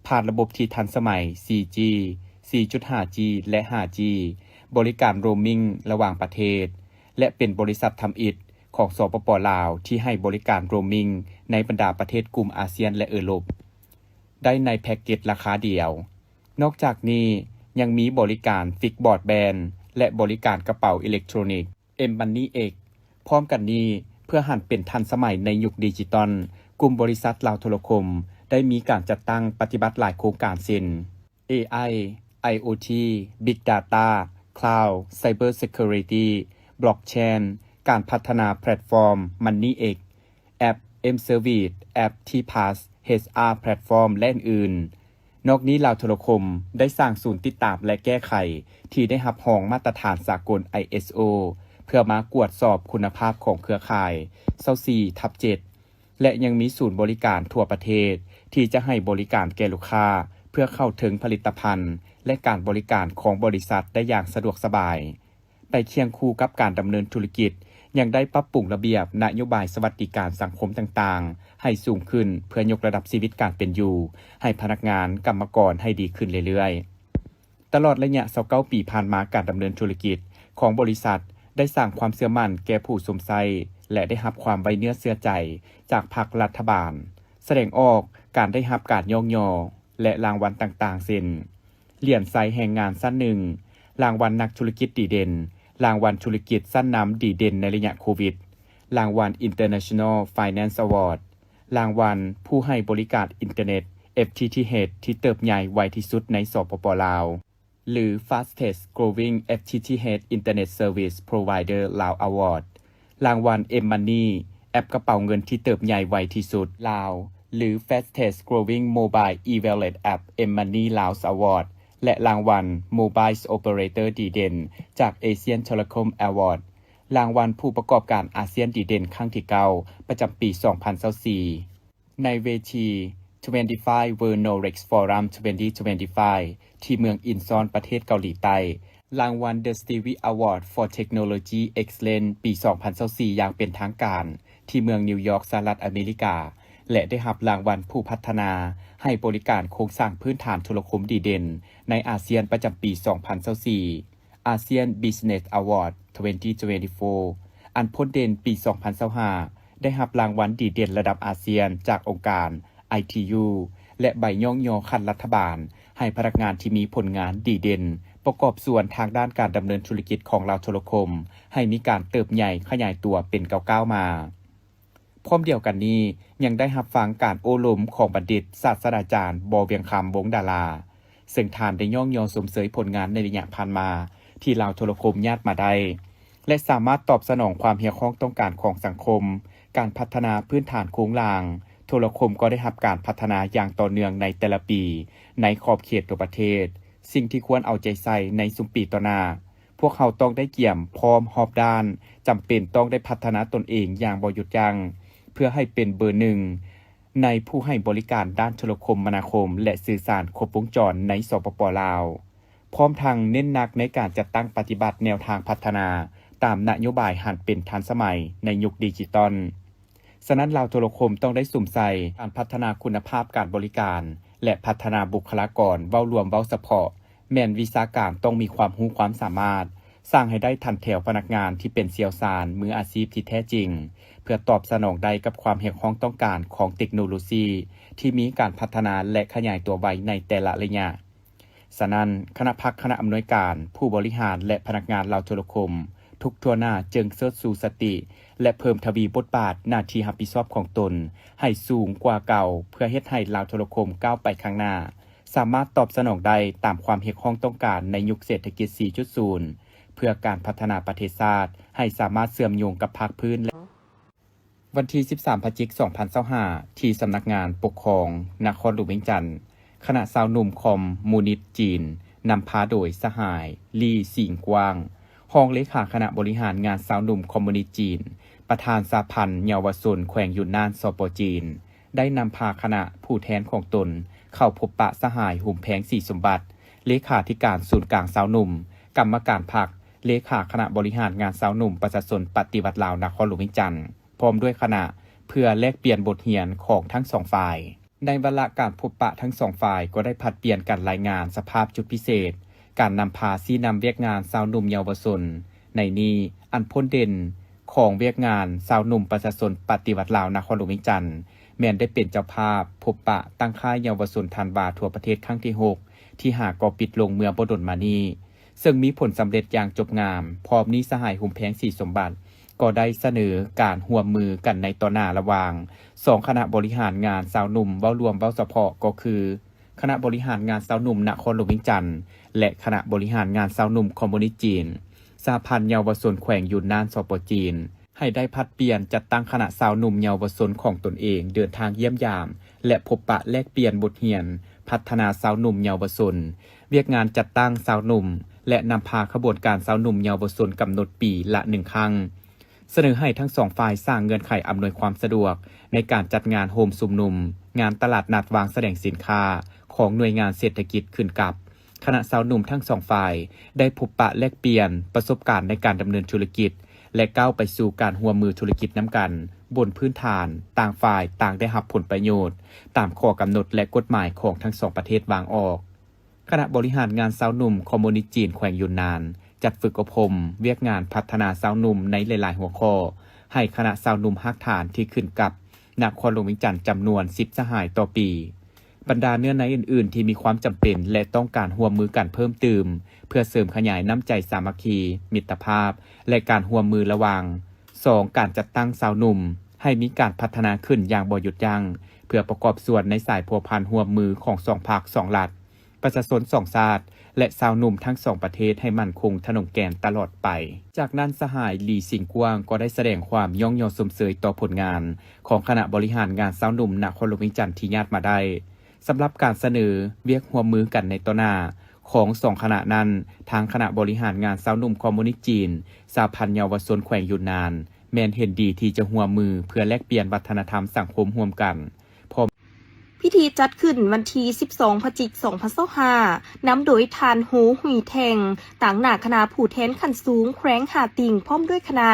ຜ່ານລະບົບທີ່ທັນສະໄໝ ສີ່ຈີ ສີ່ຈຸດຫ້າຈີ ແລະ ຫ້າຈີ, ບໍລິການໂຣມມິງລະຫວ່າງປະເທດ ແລະ ເປັນບໍລິສັດທຳອິດຂອງ ສປປ ລາວ ທີ່ໃຫ້ບໍລິການໂຣມມິງໃນບັນດາປະເທດກຸ່ມອາຊຽນ ແລະ ເອີຣົບ ໄດ້ໃນແພັກເກັດລາຄາດຽວ. ນອກຈາກນີ້ ຍັງມີບໍລິການຟິກບຣອດແບນ ແລະ ບໍລິການກະເປົາເອເລັກໂທຣນິກ M-Money X. ພ້ອມກັນນີ້, ເພື່ອຫັນເປັນທັນສະໄໝໃນຍຸກດິຈິຕອນ, ກຸ່ມບໍລິສັດລາວໂທລະຄົມໄດ້ມີການຈັດຕັ້ງປະຕິບັດຫຼາຍໂຄງການເຊັ່ນ ເອໄອ, ໄອໂອທີ, Big Data, Cloud, Cyber Security, Blockchain, ການພັດທະນາແພລດຟອມ Money X, ແອັບ M-Service, ແອັບ T-Pass, ເອດອາ Platform ແລະ ອື່ນໆ. ນອກນີ້ ລາວໂທລະຄົມໄດ້ສ້າງສູນຕິດຕາມ ແລະ ແກ້ໄຂທີ່ໄດ້ຮັບຮອງມາດຕະຖານສາກົນ ໄອເອສໂອ ເພື່ອມາກວດສອບຄຸນນະພາບຂອງເຄືອຂ່າຍ ຊາວສີ່ທັບເຈັດ ແລະ ຍັງມີສູນບໍລິການທົ່ວປະເທດທີ່ຈະໃຫ້ບໍລິການແກ່ລູກຄ້າ ເພື່ອເຂົ້າເຖິງຜະລິດຕະພັນ ແລະ ການບໍລິການຂອງບໍລິສັດໄດ້ຢ່າງສະດວກສະບາຍ. ໄປຄຽງຄູ່ກັບການດຳເນີນທຸລະກິດ, ຍັງໄດ້ປັບປຸງລະບຽບນະໂຍບາຍສະຫວັດດີການສັງຄົມຕ່າງໆໃຫ້ສູງຂຶ້ນ ເພື່ອຍົກລະດັບຊີວິດການເປັນຢູ່ໃຫ້ພະນັກງານ, ກຳມະກອນໃຫ້ດີຂຶ້ນເລື້ອຍໆ. ຕະຫຼອດໄລຍະຊາວເກົ້າປີຜ່ານມາ, ການດຳເນີນທຸລະກິດຂອງບໍລິສັດໄດ້ສ້າງຄວາມເຊື່ອໝັ້ນແກ່ຜູ້ຊົມໃຊ້ ແລະ ໄດ້ຮັບຄວາມໄວ້ເນື້ອເຊື່ອໃຈຈາກພາກລັດຖະບານ, ສະແດງອອກການໄດ້ຮັບການຍ້ອງຍໍ ແລະ ລາງວັນຕ່າງໆ ເຊັ່ນ ຫຼຽນໄຊແຮງງານຊັ້ນໜຶ່ງ, ລາງວັນນັກທຸລະກິດດີເດັ່ນ, ລາງວັນທຸລະກິດຊັ້ນນຳດີເດັ່ນໃນໄລຍະໂຄວິດ, ລາງວັນ International Finance Award, ລາງວັນຜູ້ໃຫ້ບໍລິການອິນເຕີເນັດ ເອັຟທີທີເອັດ ທີ່ເຕີບໃຫຍ່ໄວທີ່ສຸດໃນ ສປປ ລາວ ຫຼື Fastest Growing ເອັຟທີທີເອັດ Internet Service Provider Lao Award, ລາງວັນ M-Money ແອັບກະເປົາເງິນທີ່ເຕີບໃຫຍ່ໄວທີ່ສຸດລາວ ຫຼື Fastest Growing Mobile E-Wallet App M-Money Laos Award ແລະ ລາງວັນ Mobile Operator ດີເດັ່ນຈາກ Asian Telecom Award. ລາງວັນຜູ້ປະກອບການອາຊຽນດີເດັ່ນຄັ້ງທີເກົ້າ ປະຈຳປີສອງພັນຊາວສີ່ ໃນເວທີ Twenty-five World Knowledge Forum twenty twenty-five ທີ່ເມືອງອິນຊອນ ປະເທດເກົາຫຼີໃຕ້, ລາງວັນ The Stevie Award for Technology Excellence ປີສອງພັນຊາວສີ່ ຢ່າງເປັນທາງການ ທີ່ເມືອງນິວຢອກ ສະຫະລັດອາເມລິກາ ແລະ ໄດ້ຮັບລາງວັນຜູ້ພັດທະນາໃຫ້ບໍລິການໂຄງສ້າງພື້ນຖານໂທລະຄົມດີເດັ່ນໃນອາຊຽນປະຈຳປີສອງພັນຊາວສີ່ ASEAN Business Award twenty twenty-four ອັນພົ້ນເດັ່ນປີສອງພັນຊາວຫ້າ ໄດ້ຮັບລາງວັນດີເດັ່ນລະດັບອາຊຽນຈາກອົງການ ໄອທີຢູ ແລະ ໃບຍ້ອງຍໍຂັ້ນລັດຖະບານ ໃຫ້ພະນັກງານທີ່ມີຜົນງານດີເດັ່ນ ປະກອບສ່ວນທາງດ້ານການດຳເນີນທຸລະກິດຂອງລາວໂທລະຄົມ ໃຫ້ມີການເຕີບໃຫຍ່ຂະຫຍາຍຕົວເປັນກ້າວໆມາ. ພ້ອມດຽວກັນນີ້ ຍັງໄດ້ຮັບຟັງການໂອ້ລົມຂອງບັນດິດສາດສະດາຈານ ບໍ່ວຽງຄຳ ວົງດາລາ ເຊິ່ງທ່ານໄດ້ຍ້ອງຍໍຊົມເຊີຍຜົນງານໃນໄລຍະຜ່ານມາ ທີ່ລາວໂທລະຄົມຍາດມາໄດ້ ແລະ ສາມາດຕອບສະໜອງຄວາມຮຽກຮ້ອງຕ້ອງການຂອງສັງຄົມ, ການພັດທະນາພື້ນຖານໂຄງລ່າງໂທລະຄົມກໍໄດ້ຮັບການພັດທະນາຢ່າງຕໍ່ເນື່ອງໃນແຕ່ລະປີ ໃນຂອບເຂດທົ່ວປະເທດ, ສິ່ງທີ່ຄວນເອົາໃຈໃສ່ໃນຊຸມປີຕໍ່ໜ້າ. ພວກເຮົາຕ້ອງໄດ້ກຽມພ້ອມຮອບດ້ານ, ຈຳເປັນຕ້ອງໄດ້ພັດທະນາຕົນເອງຢ່າງບໍ່ຢຸດຢັ້ງ ເພື່ອໃຫ້ເປັນເບີໜຶ່ງໃນຜູ້ໃຫ້ບໍລິການດ້ານໂທລະຄົມມະນາຄົມ ແລະ ສື່ສານຄົບວົງຈອນໃນ ສປປ ລາວ, ພ້ອມທັງເນັ້ນໜັກໃນການຈັດຕັ້ງປະຕິບັດແນວທາງພັດທະນາຕາມນະໂຍບາຍຫັນເປັນທັນສະໄໝໃນຍຸກດິຈິຕອນ. ສະນັ້ນ ລາວໂທລະຄົມຕ້ອງໄດ້ສຸມໃສ່ການພັດທະນາຄຸນນະພາບການບໍລິການ ແລະ ພັດທະນາບຸກຄະລາກອນ ເວົ້າລວມເວົ້າສະເພາະ ແມ່ນວິຊາການຕ້ອງມີຄວາມຮູ້ຄວາມສາມາດ, ສ້າງໃຫ້ໄດ້ຖັນແຖວພະນັກງານທີ່ເປັນຊ່ຽວຊານມືອາຊີບທີ່ແທ້ຈິງ ເພື່ອຕອບສະໜອງໄດ້ກັບຄວາມຮຽກຮ້ອງຕ້ອງການຂອງເຕັກໂນໂລຊີທີ່ມີການພັດທະນາ ແລະ ຂະຫຍາຍຕົວໄວໃນແຕ່ລະໄລຍະ. ສະນັ້ນ, ຄະນະພັກຄະນະອຳນວຍການ, ຜູ້ບໍລິຫານ ແລະ ພະນັກງານລາວໂທລະຄົມ ທຸກທົ່ວໜ້າຈຶ່ງເສີດຊູສະຕິ ແລະ ເພີ່ມທະວີບົດບາດໜ້າທີ່ຮັບຜິດຊອບຂອງຕົນໃຫ້ສູງກວ່າເກົ່າ ເພື່ອເຮັດໃຫ້ລາວໂທລະຄົມກ້າວໄປຂ້າງໜ້າ, ສາມາດຕອບສະໜອງໄດ້ຕາມຄວາມຮຽກຮ້ອງຕ້ອງການໃນຍຸກເສດຖະກິດສີ່ຈຸດສູນ ເພື່ອການພັດທະນາປະເທດຊາດໃຫ້ສາມາດເຊື່ອມໂຍງກັບພາກພື້ນ ແລະ ວັນທີສິບສາມ ພະຈິກ ສອງພັນຊາວຫ້າ ທີ່ສຳນັກງານປົກຄອງນະຄອນຫຼວງວຽງຈັນ, ຄະນະຊາວໜຸ່ມຄອມມູນິດຈີນ ນຳພາໂດຍສະຫາຍ ລີ ສິງກວ້າງ ຮອງເລຂາຄະນະບໍລິຫານງານຊາວໜຸ່ມຄອມມູນິດຈີນ, ປະທານສະຫະພັນເຍົາວະຊົນແຂວງຢຸນນານ ສປ ຈີນ, ໄດ້ນຳພາຄະນະຜູ້ແທນຂອງຕົນເຂົ້າພົບປະສະຫາຍ ຫຸມແພງ ສີສົມບັດ ເລຂາທິການສູນກາງຊາວໜຸ່ມ, ກຳມະການພັກ, ເລຂາຄະນະບໍລິຫານງານຊາວໜຸ່ມປະຊາຊົນປະຕິວັດລາວນະຄອນຫຼວງວຽງຈັນ ພ້ອມດ້ວຍຄະນະ ເພື່ອແລກປ່ຽນບົດຮຽນຂອງທັງສອງຝ່າຍ. ໃນວາລະການພົບປະທັງສອງຝ່າຍກໍໄດ້ຜັດປ່ຽນກັນລາຍງານສະພາບຈຸດພິເສດ, ການນຳພາຊີ້ນຳວຽກງານຊາວໜຸ່ມເຍົາວະຊົນ. ໃນນີ້, ອັນພົ້ນເດັ່ນຂອງວຽກງານຊາວໜຸ່ມປະຊາຊົນປະຕິວັດລາວນະຄອນຫຼວງວຽງຈັນ ແມ່ນໄດ້ເປັນເຈົ້າພາບພົບປະຕັ້ງຄ້າຍເຍົາວະຊົນທັນວາທົ່ວປະເທດຄັ້ງທີຫົກ ທີ່ຫາກໍປິດລົງເມື່ອບໍ່ດົນມານີ້. ເຊິ່ງມີຜົນສຳເລັດຢ່າງຈົບງາມ. ພ້ອມນີ້ສະຫາຍ ຫຸມແພງ ສີສົມບັດ ກໍໄດ້ສະເໜີການຮ່ວມມືກັນໃນຕໍ່ໜ້າລະຫວ່າງສອງຄະນະບໍລິຫານງານຊາວໜຸ່ມເວົ້າລວມເວົ້າສະເພາະ ກໍຄື ຄະນະບໍລິຫານງານຊາວໜຸ່ມນະຄອນຫຼວງວຽງຈັນ ແລະ ຄະນະບໍລິຫານງານຊາວໜຸ່ມຄອມມູນິດຈີນ, ສະຫະພັນເຍົາວະຊົນແຂວງຢຸນນານ ສປ ຈີນ. ໃຫ້ໄດ້ຜັດປ່ຽນຈັດຕັ້ງຄະນະຊາວໜຸ່ມເຍົາວະຊົນຂອງຕົນເອງເດີນທາງຢ້ຽມຢາມ ແລະ ພົບປະແລກປ່ຽນບົດຮຽນພັດທະນາຊາວໜຸ່ມເຍົາວະຊົນ, ວຽກງານຈັດຕັ້ງຊາວໜຸ່ມ ແລະ ນຳພາຂະບວນການຊາວໜຸ່ມເຍົາວະຊົນກຳນົດປີລະໜຶ່ງຄັ້ງ. ສະເໜີໃຫ້ທັງສອງຝ່າຍສ້າງເງື່ອນໄຂອຳນວຍຄວາມສະດວກໃນການຈັດງານໂຮມຊຸມນຸມ, ງານຕະຫຼາດນັດວາງສະແດງສິນຄ້າຂອງໜ່ວຍງານເສດຖະກິດຂຶ້ນກັບ ຄະນະຊາວໜຸ່ມທັງສອງຝ່າຍໄດ້ພົບປະແລກປ່ຽນປະສົບການໃນການດຳເນີນທຸລະກິດ ແລະ ກ້າວໄປສູ່ການຮ່ວມມືທຸລະກິດນຳກັນ ບົນພື້ນຖານຕ່າງຝ່າຍຕ່າງໄດ້ຮັບຜົນປະໂຫຍດຕາມຂໍ້ກຳນົດ ແລະ ກົດໝາຍຂອງທັງສອງປະເທດວາງອອກ. ຄະນະບໍລິຫານງານຊາວໜຸ່ມຄອມມູນິດຈີນແຂວງຢຸນນານ ຈັດຝຶກອົບຮົມວຽກງານພັດທະນາຊາວໜຸ່ມໃນຫຼາຍໆຫົວຂໍ້ ໃຫ້ຄະນະຊາວໜຸ່ມຮາກຖານທີ່ຂຶ້ນກັບນະຄອນຫຼວງວຽງຈັນຈຳນວນສິບສະຫາຍຕໍ່ປີ. ບັນດາເນື້ອໃນອື່ນໆທີ່ມີຄວາມຈຳເປັນ ແລະ ຕ້ອງການຮ່ວມມືກັນເພີ່ມຕື່ມ ເພື່ອເສີມຂະຫຍາຍນ້ຳໃຈສາມັກຄີ, ມິດຕະພາບ ແລະ ການຮ່ວມມືລະຫວ່າງສອງການຈັດຕັ້ງຊາວໜຸ່ມ ໃຫ້ມີການພັດທະນາຂຶ້ນຢ່າງບໍ່ຢຸດຢັ້ງ ເພື່ອປະກອບສ່ວນໃນສາຍພົວພັນຮ່ວມມືຂອງສອງພັກສອງລັດ, ປະຊາຊົນສອງຊາດ ແລະ ຊາວໜຸ່ມທັງສອງປະເທດໃຫ້ໝັ້ນຄົງທະນົງແກ່ນຕະຫຼອດໄປ. ຈາກນັ້ນ ສະຫາຍ ຫຼີ ສິງກວ້າງ ກໍໄດ້ສະແດງຄວາມຍ້ອງຍໍຊົມເຊີຍຕໍ່ຜົນງານຂອງຄະນະບໍລິຫານງານຊາວໜຸ່ມນະຄອນຫຼວງວຽງຈັນທີ່ຍາດມາໄດ້ ສຳລັບການສະເໜີວຽກຮ່ວມມືກັນໃນຕໍ່ໜ້າ ຂ ຂອງສອງຄະນະນັ້ນ, ທາງຄະນະບໍລິຫານງານຊາວໜຸ່ມຄອມມູນິດຈີນ, ສະຫະພັນເຍົາວະຊົນແຂວງຢຸນນານ ແມ່ນເຫັນດີທີ່ຈະຮ່ວມມືເພື່ອແລກປ່ຽນວັດທະນະທຳສັງຄົມຮ່ວມກັນ. ພິທີຈັດຂຶ້ນວັນທີສິບສອງ ພະຈິກ ສອງພັນຊາວຫ້າ, ນຳໂດຍທ່ານ ໂຮ ຫຸຍແທງ, ຕາງໜ້າຄະນະຜູ້ແທນຂັ້ນສູງແຂວງຮ່າຕິງ ພ້ອມດ້ວຍຄະນະ,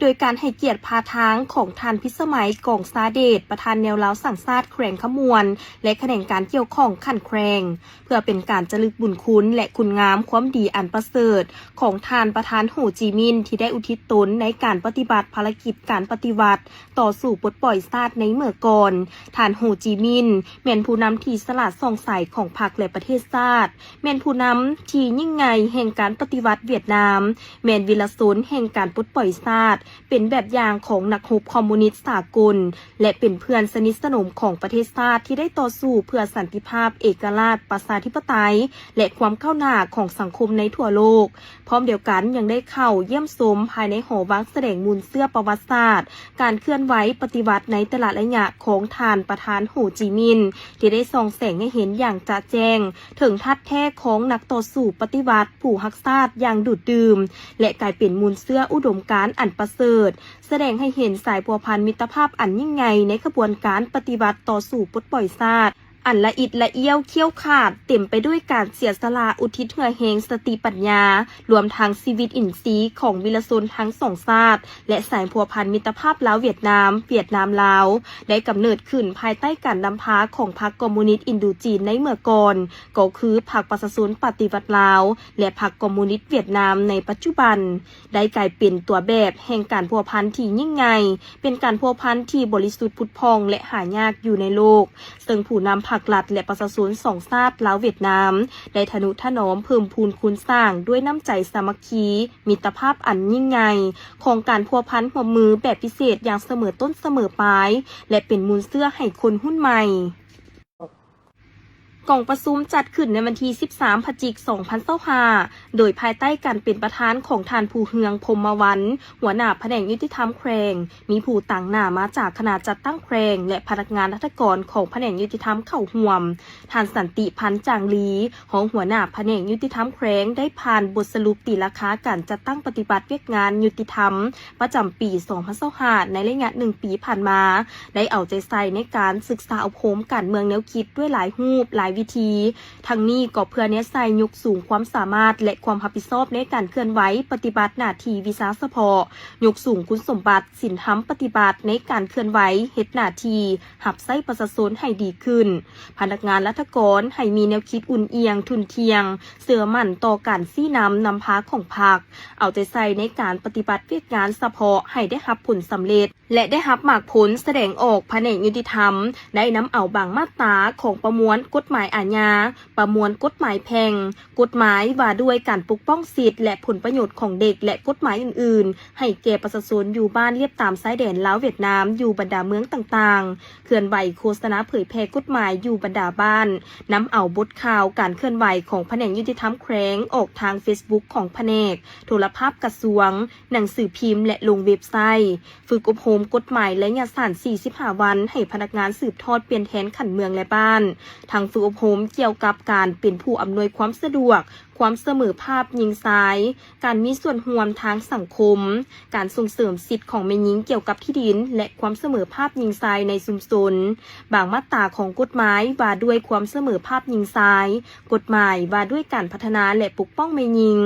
ໂດຍການໃຫ້ກຽດພາທາງຂອງທ່ານ ພິດສະໄໝ ກອງຊາເດດ, ປະທານແນວລາວສ້າງຊາດແຂວງຄຳມ່ວນ ແລະ ຂະແໜງການກ່ຽວຂ້ອງຂັ້ນແຂວງ, ເພື່ອເປັນການຈະລຶກບຸນຄຸນ ແລະ ຄຸນງາມຄວາມດີອັນປະເສີດຂອງທ່ານປະທານໂຮຈິມິນ ທີ່ໄດ້ອຸທິດຕົນໃນການປະຕິບັດພາລະກິດການປະຕິວັດ ຕໍ່ສູ້ປົດປ່ອຍຊາດໃນເມື່ອກ່ອນ. ທ່ານໂຮຈິມິນ ແມ່ນຜູ້ນຳທີ່ສະຫຼາດສ່ອງໃສຂອງພັກ ແລະ ປະເທດຊາດ, ແມ່ນຜູ້ນຳທີ່ຍິ່ງໃຫຍ່ແຫ່ງການປະຕິວັດຫວຽດນາມ, ແມ່ນວິລະຊົນແຫ່ງການປົດປ່ອຍຊາດ, ເປັນແບບຢ່າງຂອງນັກຮົບຄອມມູນິດສາກົນ ແລະ ເປັນເພື່ອນສະໜິດສະໜົມຂອງປະເທດຊາດທີ່ໄດ້ຕໍ່ສູ້ເພື່ອສັນຕິພາບ, ເອກະລາດ, ປະຊາທິປະໄຕ ແລະ ຄວາມກ້າວໜ້າຂອງສັງຄົມໃນທົ່ວໂລກ. ພ້ອມດຽວກັນຍັງໄດ້ເຂົ້າຢ້ຽມຊົມພາຍໃນຫໍວາງສະແດງມູນເຊື້ອປະຫວັດສາດ ການເຄື່ອນໄຫວປະຕິວັດໃນແຕ່ລະໄລຍະຂອງທ່ານປະທານໂຮຈິມິນ ທີ່ໄດ້ສ່ອງແສງໃຫ້ເຫັນຢ່າງຈະແຈ້ງເຖິງທາດແທ້ຂອງນັກຕໍ່ສູ້ປະຕິວັດຜູ້ຮັກຊາດຢ່າງດູດດື່ມ ແລະ ກາຍເປັນມູນເຊື້ອອຸດົມການອັນປະເສີດ, ສະແດງໃຫ້ເຫັນສາຍພົວພັນມິດຕະພາບອັນຍິ່ງໃຫຍ່ໃນຂະບວນການປະຕິວັດຕໍ່ສູ້ປົດປ່ອຍຊາດ ອັນລະອິດລະອ້ຽວຂ້ຽວຂາດ, ເຕັມໄປດ້ວຍການເສຍສະຫຼະ, ອຸທິດເຫື່ອແຮງ, ສະຕິປັນຍາ, ລວມທັງຊີວິດອິນຊີຂອງວິລະຊົນທັງສອງຊາດ ແລະ ສາຍພົວພັນມິດຕະພາບລາວ-ຫວຽດນາມ, ຫວຽດນາມ-ລາວ ໄດ້ກຳເນີດຂຶ້ນພາຍໃຕ້ການນຳພາຂອງພັກຄອມມູນິດອິນໂດຈີນໃນເມື່ອກ່ອນ, ກໍຄືພັກປະຊາຊົນປະຕິວັດລາວ ແລະ ພັກຄອມມູນິດຫວຽດນາມໃນປັດຈຸບັນ. ໄດ້ກາຍເປັນຕົວແບບແຫ່ງການພົວພັນທີ່ຍິ່ງໃຫຍ່, ເປັນການພົວພັນທີ່ບໍລິສຸດຜຸດຜ່ອງ ແລະ ຫາຍາກຢູ່ໃນໂລກ, ເຊິ່ງຜູ້ນຳພັກລັດ ແລະ ປະຊາຊົນສອງຊາດລາວ-ຫວຽດນາມ ໄດ້ທະນຸຖະໜອມເພີ່ມພູນຄູນສ້າງດ້ວຍນ້ຳໃຈສາມັກຄີ, ມິດຕະພາບອັນຍິ່ງໃຫຍ່ຂອງການພົວພັນຮ່ວມມືແບບພິເສດຢ່າງສະເໝີຕົ້ນສະເໝີປາຍ ແລະ ເປັນມູນເຊື້ອໃຫ້ຄົນຮຸ່ນໃໝ່. ກອງປະຊຸມຈັດຂຶ້ນໃນວັນທີສິບສາມ ພະຈິກ ສອງພັນຊາວຫ້າ ໂດຍພາຍໃຕ້ການເປັນປະທານຂອງທ່ານ ພູເຮືອງ ພົມມະວັນ ຫົວໜ້າພະແນກຍຸຕິທຳແຂວງ, ມີຜູ້ຕາງໜ້າມາຈາກຄະນະຈັດຕັ້ງແຂວງ ແລະ ພະນັກງານລັດຖະກອນຂອງພະແນກຍຸຕິທຳເຂົ້າຮ່ວມ, ທ່ານ ສັນຕິ ພັນຈາງລີ ຮອງຫົວໜ້າພະແນກຍຸຕິທຳແຂວງ ໄດ້ຜ່ານບົດສະຫຼຸບຕີລາຄາການຈັດຕັ້ງປະຕິບັດວຽກງານຍຸຕິທຳ ປະຈຳປີສອງພັນຊາວຫ້າ ໃນໄລຍະໜຶ່ງປີຜ່ານມາ ໄດ້ເອົາໃຈໃສ່ໃນການສຶກສາອົບຮົມການເມືອງແນວຄິດດ້ວຍຫຼາຍຮູບ, ຫຼາຍວິທີ. ທັງນີ້ກໍເພື່ອແນໃສ່ຍົກສູງຄວາມສາມາດ ແລະ ຄວາມຮັບຜິດຊອບໃນການເຄື່ອນໄຫວປະຕິບັດໜ້າທີ່ວິຊາສະເພາະ, ຍົກສູງຄຸນສົມບັດ, ສິນທຳປະຕິບັດໃນການເຄື່ອນໄຫວເຮັດໜ້າທີ່ຮັບໃຊ້ປະຊາຊົນໃຫ້ດີຂຶ້ນ. ພະນັກງານລັດຖະກອນໃຫ້ມີແນວຄິດອຸ່ນອຽງ, ທຸ່ນທ່ຽງ, ເຊື່ອໝັ້ນຕໍ່ການຊີ້ນຳນຳພາຂອງພັກ, ເອົາໃຈໃສ່ໃນການປະຕິບັດວຽກງານສະເພາະໃຫ້ໄດ້ຮັບຜົນສຳເລັດ ແລະ ໄດ້ຮັບໝາກຜົນສະແດງອອກ. ພະແນກຍຸຕິທຳໄດ້ນຳເອົາບາງມາດຕາຂອງປະມວນກົດໝາຍອາຍາ, ປະມວນກົດໝາຍແພ່ງ, ກົດໝາຍວ່າດ້ວຍການປົກປ້ອງສິດ ແລະ ຜົນປະໂຫຍດຂອງເດັກ ແລະ ກົດໝາຍອື່ນໆ ໃຫ້ແກ່ປະຊາຊົນຢູ່ບ້ານລຽບຕາມຊາຍແດນລາວ-ຫວຽດນາມ ຢູ່ບັນດາເມືອງຕ່າງໆ, ເຄື່ອນໄຫວໂຄສະນາເຜີຍແຜ່ກົດໝາຍຢູ່ບັນດາບ້ານ, ນຳເອົາບົດຂ່າວການເຄື່ອນໄຫວຂອງພະແນກຍຸຕິທຳແຂວງອອກທາງເຟສບຸກຂອງພະແນກ, ໂທລະພາບກະຊວງ, ໜັງສືພິມ ແລະ ລົງເວັບໄຊ. ຝຶກອົບຮົມກົດໝາຍໄລຍະສັ້ນສີ່ສິບຫ້າວັນ ໃຫ້ພະນັກງານສືບທອດປ່ຽນແທນຂັ້ນເມືອງ ແລະ ບ້ານ, ທັງຝຶກອົບຮົມກ່ຽວກັບການເປັນຜູ້ອຳນວຍຄວາມສະດວກ, ຄວາມສະເໝີພາບຍິງຊາຍ, ການມີສ່ວນຮ່ວມທາງສັງຄົມ, ການສົ່ງເສີມສິດຂອງແມ່ຍິງກ່ຽວກັບທີ່ດິນ ແລະ ຄວາມສະເໝີພາບຍິງຊາຍໃນຊຸມຊົນ, ບາງມາດຕາຂອງກົດໝາຍວ່າດ້ວຍຄວາມສະເໝີພາບຍິງຊາຍ, ກົດໝາຍວ່າດ້ວຍການພັດທະນາ ແລະ ປົກປ້ອງແມ່ຍິງ,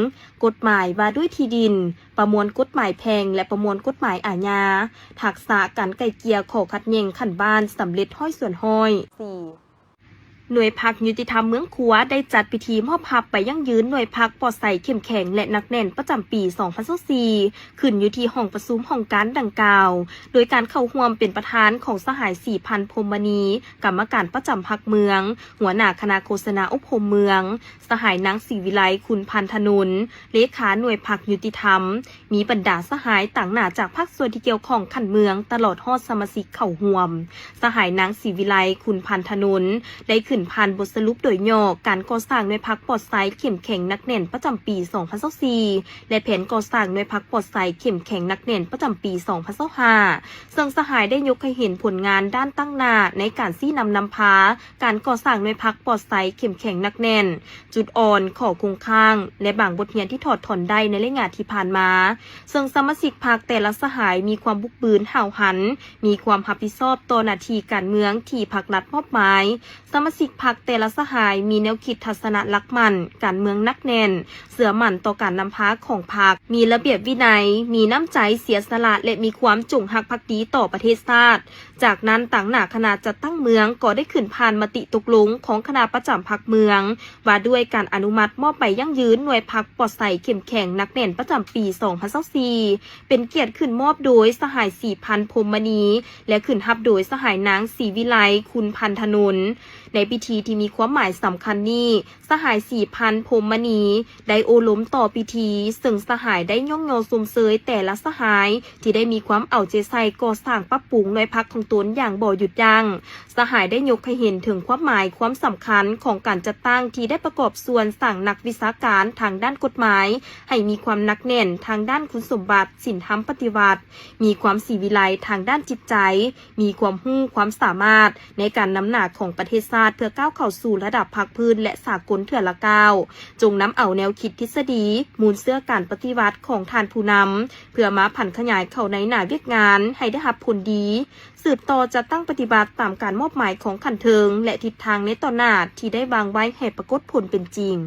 ກົດໝາຍວ່າດ້ວຍທີ່ດິນ, ປະມວນກົດໝາຍແພ່ງ ແລະ ປະມວນກົດໝາຍອາຍາ, ທັກສະການໄກ່ເກ່ຍຂໍ້ຂັດແຍ່ງຂັ້ນບ້ານສຳເລັດຮ້ອຍສ່ວນຮ້ອຍ. ໜ່ວຍພັກຍຸຕິທຳເມືອງຂົວ ໄດ້ຈັດພິທີມອບຮັບໃບຢັ້ງຢືນໜ່ວຍພັກປອດໃສ ເຂັ້ມແຂງ ແລະ ໜັກແໜ້ນ ປະຈຳປີສອງພັນຊາວສີ່ ຂຶ້ນຢູ່ທີ່ຫ້ອງປະຊຸມຫ້ອງການດັ່ງກ່າວ, ໂດຍການເຂົ້າຮ່ວມເປັນປະທານຂອງສະຫາຍ ສີພັນ ພົມມະນີ ກຳມະການປະຈຳພັກເມືອງ, ຫົວໜ້າຄະນະໂຄສະນາອົບຮົມເມືອງ, ສະຫາຍນາງ ສີວິໄລ ຄຸນພັນທະນົນ ເລຂາໜ່ວຍພັກຍຸຕິທຳ, ມີບັນດາສະຫາຍຕາງໜ້າຈາກພາກສ່ວນທີ່ກ່ຽວຂ້ອງຂັ້ນເມືອງ ຕະຫຼອດຮອດສະມາຊິກເຂົ້າຮ່ວມ. ສະຫາຍນາງ ສີວິໄລ ຄຸນພັນທະນົນ ໄດ້ຂຶ້ນ ຜ່ານບົດສະຫຼຸບໂດຍຫຍໍ້ການກໍ່ສ້າງໜ່ວຍພັກປອດໃສເຂັ້ມແຂງໜັກແໜ້ນປະຈຳປີສອງພັນຊາວສີ່ ແລະ ແຜນກໍ່ສ້າງໜ່ວຍພັກປອດໃສເຂັ້ມແຂງໜັກແໜ້ນປະຈຳປີສອງພັນຊາວຫ້າ ເຊິ່ງສະຫາຍໄດ້ຍົກໃຫ້ເຫັນຜົນງານດ້ານຕັ້ງໜ້າໃນການຊີ້ນຳນຳພາການກໍ່ສ້າງໜ່ວຍພັກປອດໃສເຂັ້ມແຂງໜັກແໜ້ນ, ຈຸດອ່ອນ, ຂໍ້ຄົງຄ້າງ ແລະ ບາງບົດຮຽນທີ່ຖອດຖອນໄດ້ໃນໄລຍະທີ່ຜ່ານມາ. ເຊິ່ງສະມາຊິກພັກແຕ່ລະສະຫາຍມີຄວາມບຸກບືນຫ້າວຫັນ, ມີຄວາມຮັບຜິດຊອບຕໍ່ໜ້າທີ່ການເມືອງທີ່ພັກລັດມອບໝາຍ. ສະມາຊິກພັກແຕ່ລະສະຫາຍມີແນວຄິດທັດສະນະຫຼັກໝັ້ນການເມືອງໜັກແໜ້ນ, ເຊື່ອໝັ້ນຕໍ່ການນຳພາຂອງພັກ, ມີລະບຽບວິໄນ, ມີນ້ຳໃຈເສຍສະຫຼະ ແລະ ມີຄວາມຈົງຮັກພັກດີຕໍ່ປະເທດຊາດ. ຈາກນັ້ນ, ຕາງໜ້າຄະນະຈັດຕັ້ງເມືອງກໍໄດ້ຂຶ້ນຜ່ານມະຕິຕົກລົງຂອງຄະນະປະຈຳພັກເມືອງ ວ່າດ້ວຍການອະນຸມັດມອບໃບຢັ້ງຢືນໜ່ວຍພັກປອດໃສເຂັ້ມແຂງໜັກແໜ້ນປະຈຳປີສອງພັນຊາວສີ່ ເປັນກຽດຂຶ້ນມອບໂດຍສະຫາຍ ສີພັນ ພົມມະນີ ແລະ ຂຶ້ນຮັບໂດຍສະຫາຍນາງ ສີວິໄລ ຄຸນພັນທະນົນ. ໃນພິທີທີ່ມີຄວາມໝາຍສຳຄັນນີ້, ສະຫາຍ ສີພັນ ພົມມະນີ ໄດ້ໂອ້ລົມຕໍ່ພິທີ, ເຊິ່ງສະຫາຍໄດ້ຍ້ອງຍໍຊົມເຊີຍແຕ່ລະສະຫາຍທີ່ໄດ້ມີຄວາມເອົາໃຈໃສ່ກໍ່ສ້າງປັບປຸງໜ່ວຍພັກຂອງຕົນຢ່າງບໍ່ຢຸດຢັ້ງ. ສະຫາຍໄດ້ຍົກໃຫ້ເຫັນເຖິງຄວາມໝາຍຄວາມສຳຄັນຂອງການຈັດຕັ້ງທີ່ໄດ້ປະກອບສ່ວນສ້າງນັກວິຊາການທາງດ້ານກົດໝາຍ ໃຫ້ມີຄວາມໜັກແໜ້ນທາງດ້ານຄຸນສົມບັດ, ສິນທຳປະຕິວັດ, ມີຄວາມສີວິໄລທາງດ້ານຈິດໃຈ, ມີຄວາມຮູ້ຄວາມສາມາດໃນການນຳໜ້າຂອງປະເທດຊາດເພື່ອກ້າວເຂົ້າສູ່ລະດັບພາກພື້ນ ແລະ ສາກົນເທື່ອລະກ້າວ. ຈົ່ງນຳເອົາແນວຄິດທິດສະດີ, ມູນເຊື້ອການປະຕິວັດຂອງທ່ານຜູ້ນຳ ເພື່ອມາຜັນຂະຫຍາຍເຂົ້າໃນໜ້າວຽກງານໃຫ້ໄດ້ຮັບຜົນດີ, ສືບຕໍ່ຈັດຕັ້ງປະຕິບັດຕາມການມອບໝາຍຂອງຂັ້ນເທິງ ແລະ ທິດທາງໃນຕໍ່ໜ້າທີ່ໄດ້ວາງໄວ້ໃຫ້ປາກົດຜົນເປັນຈິງ.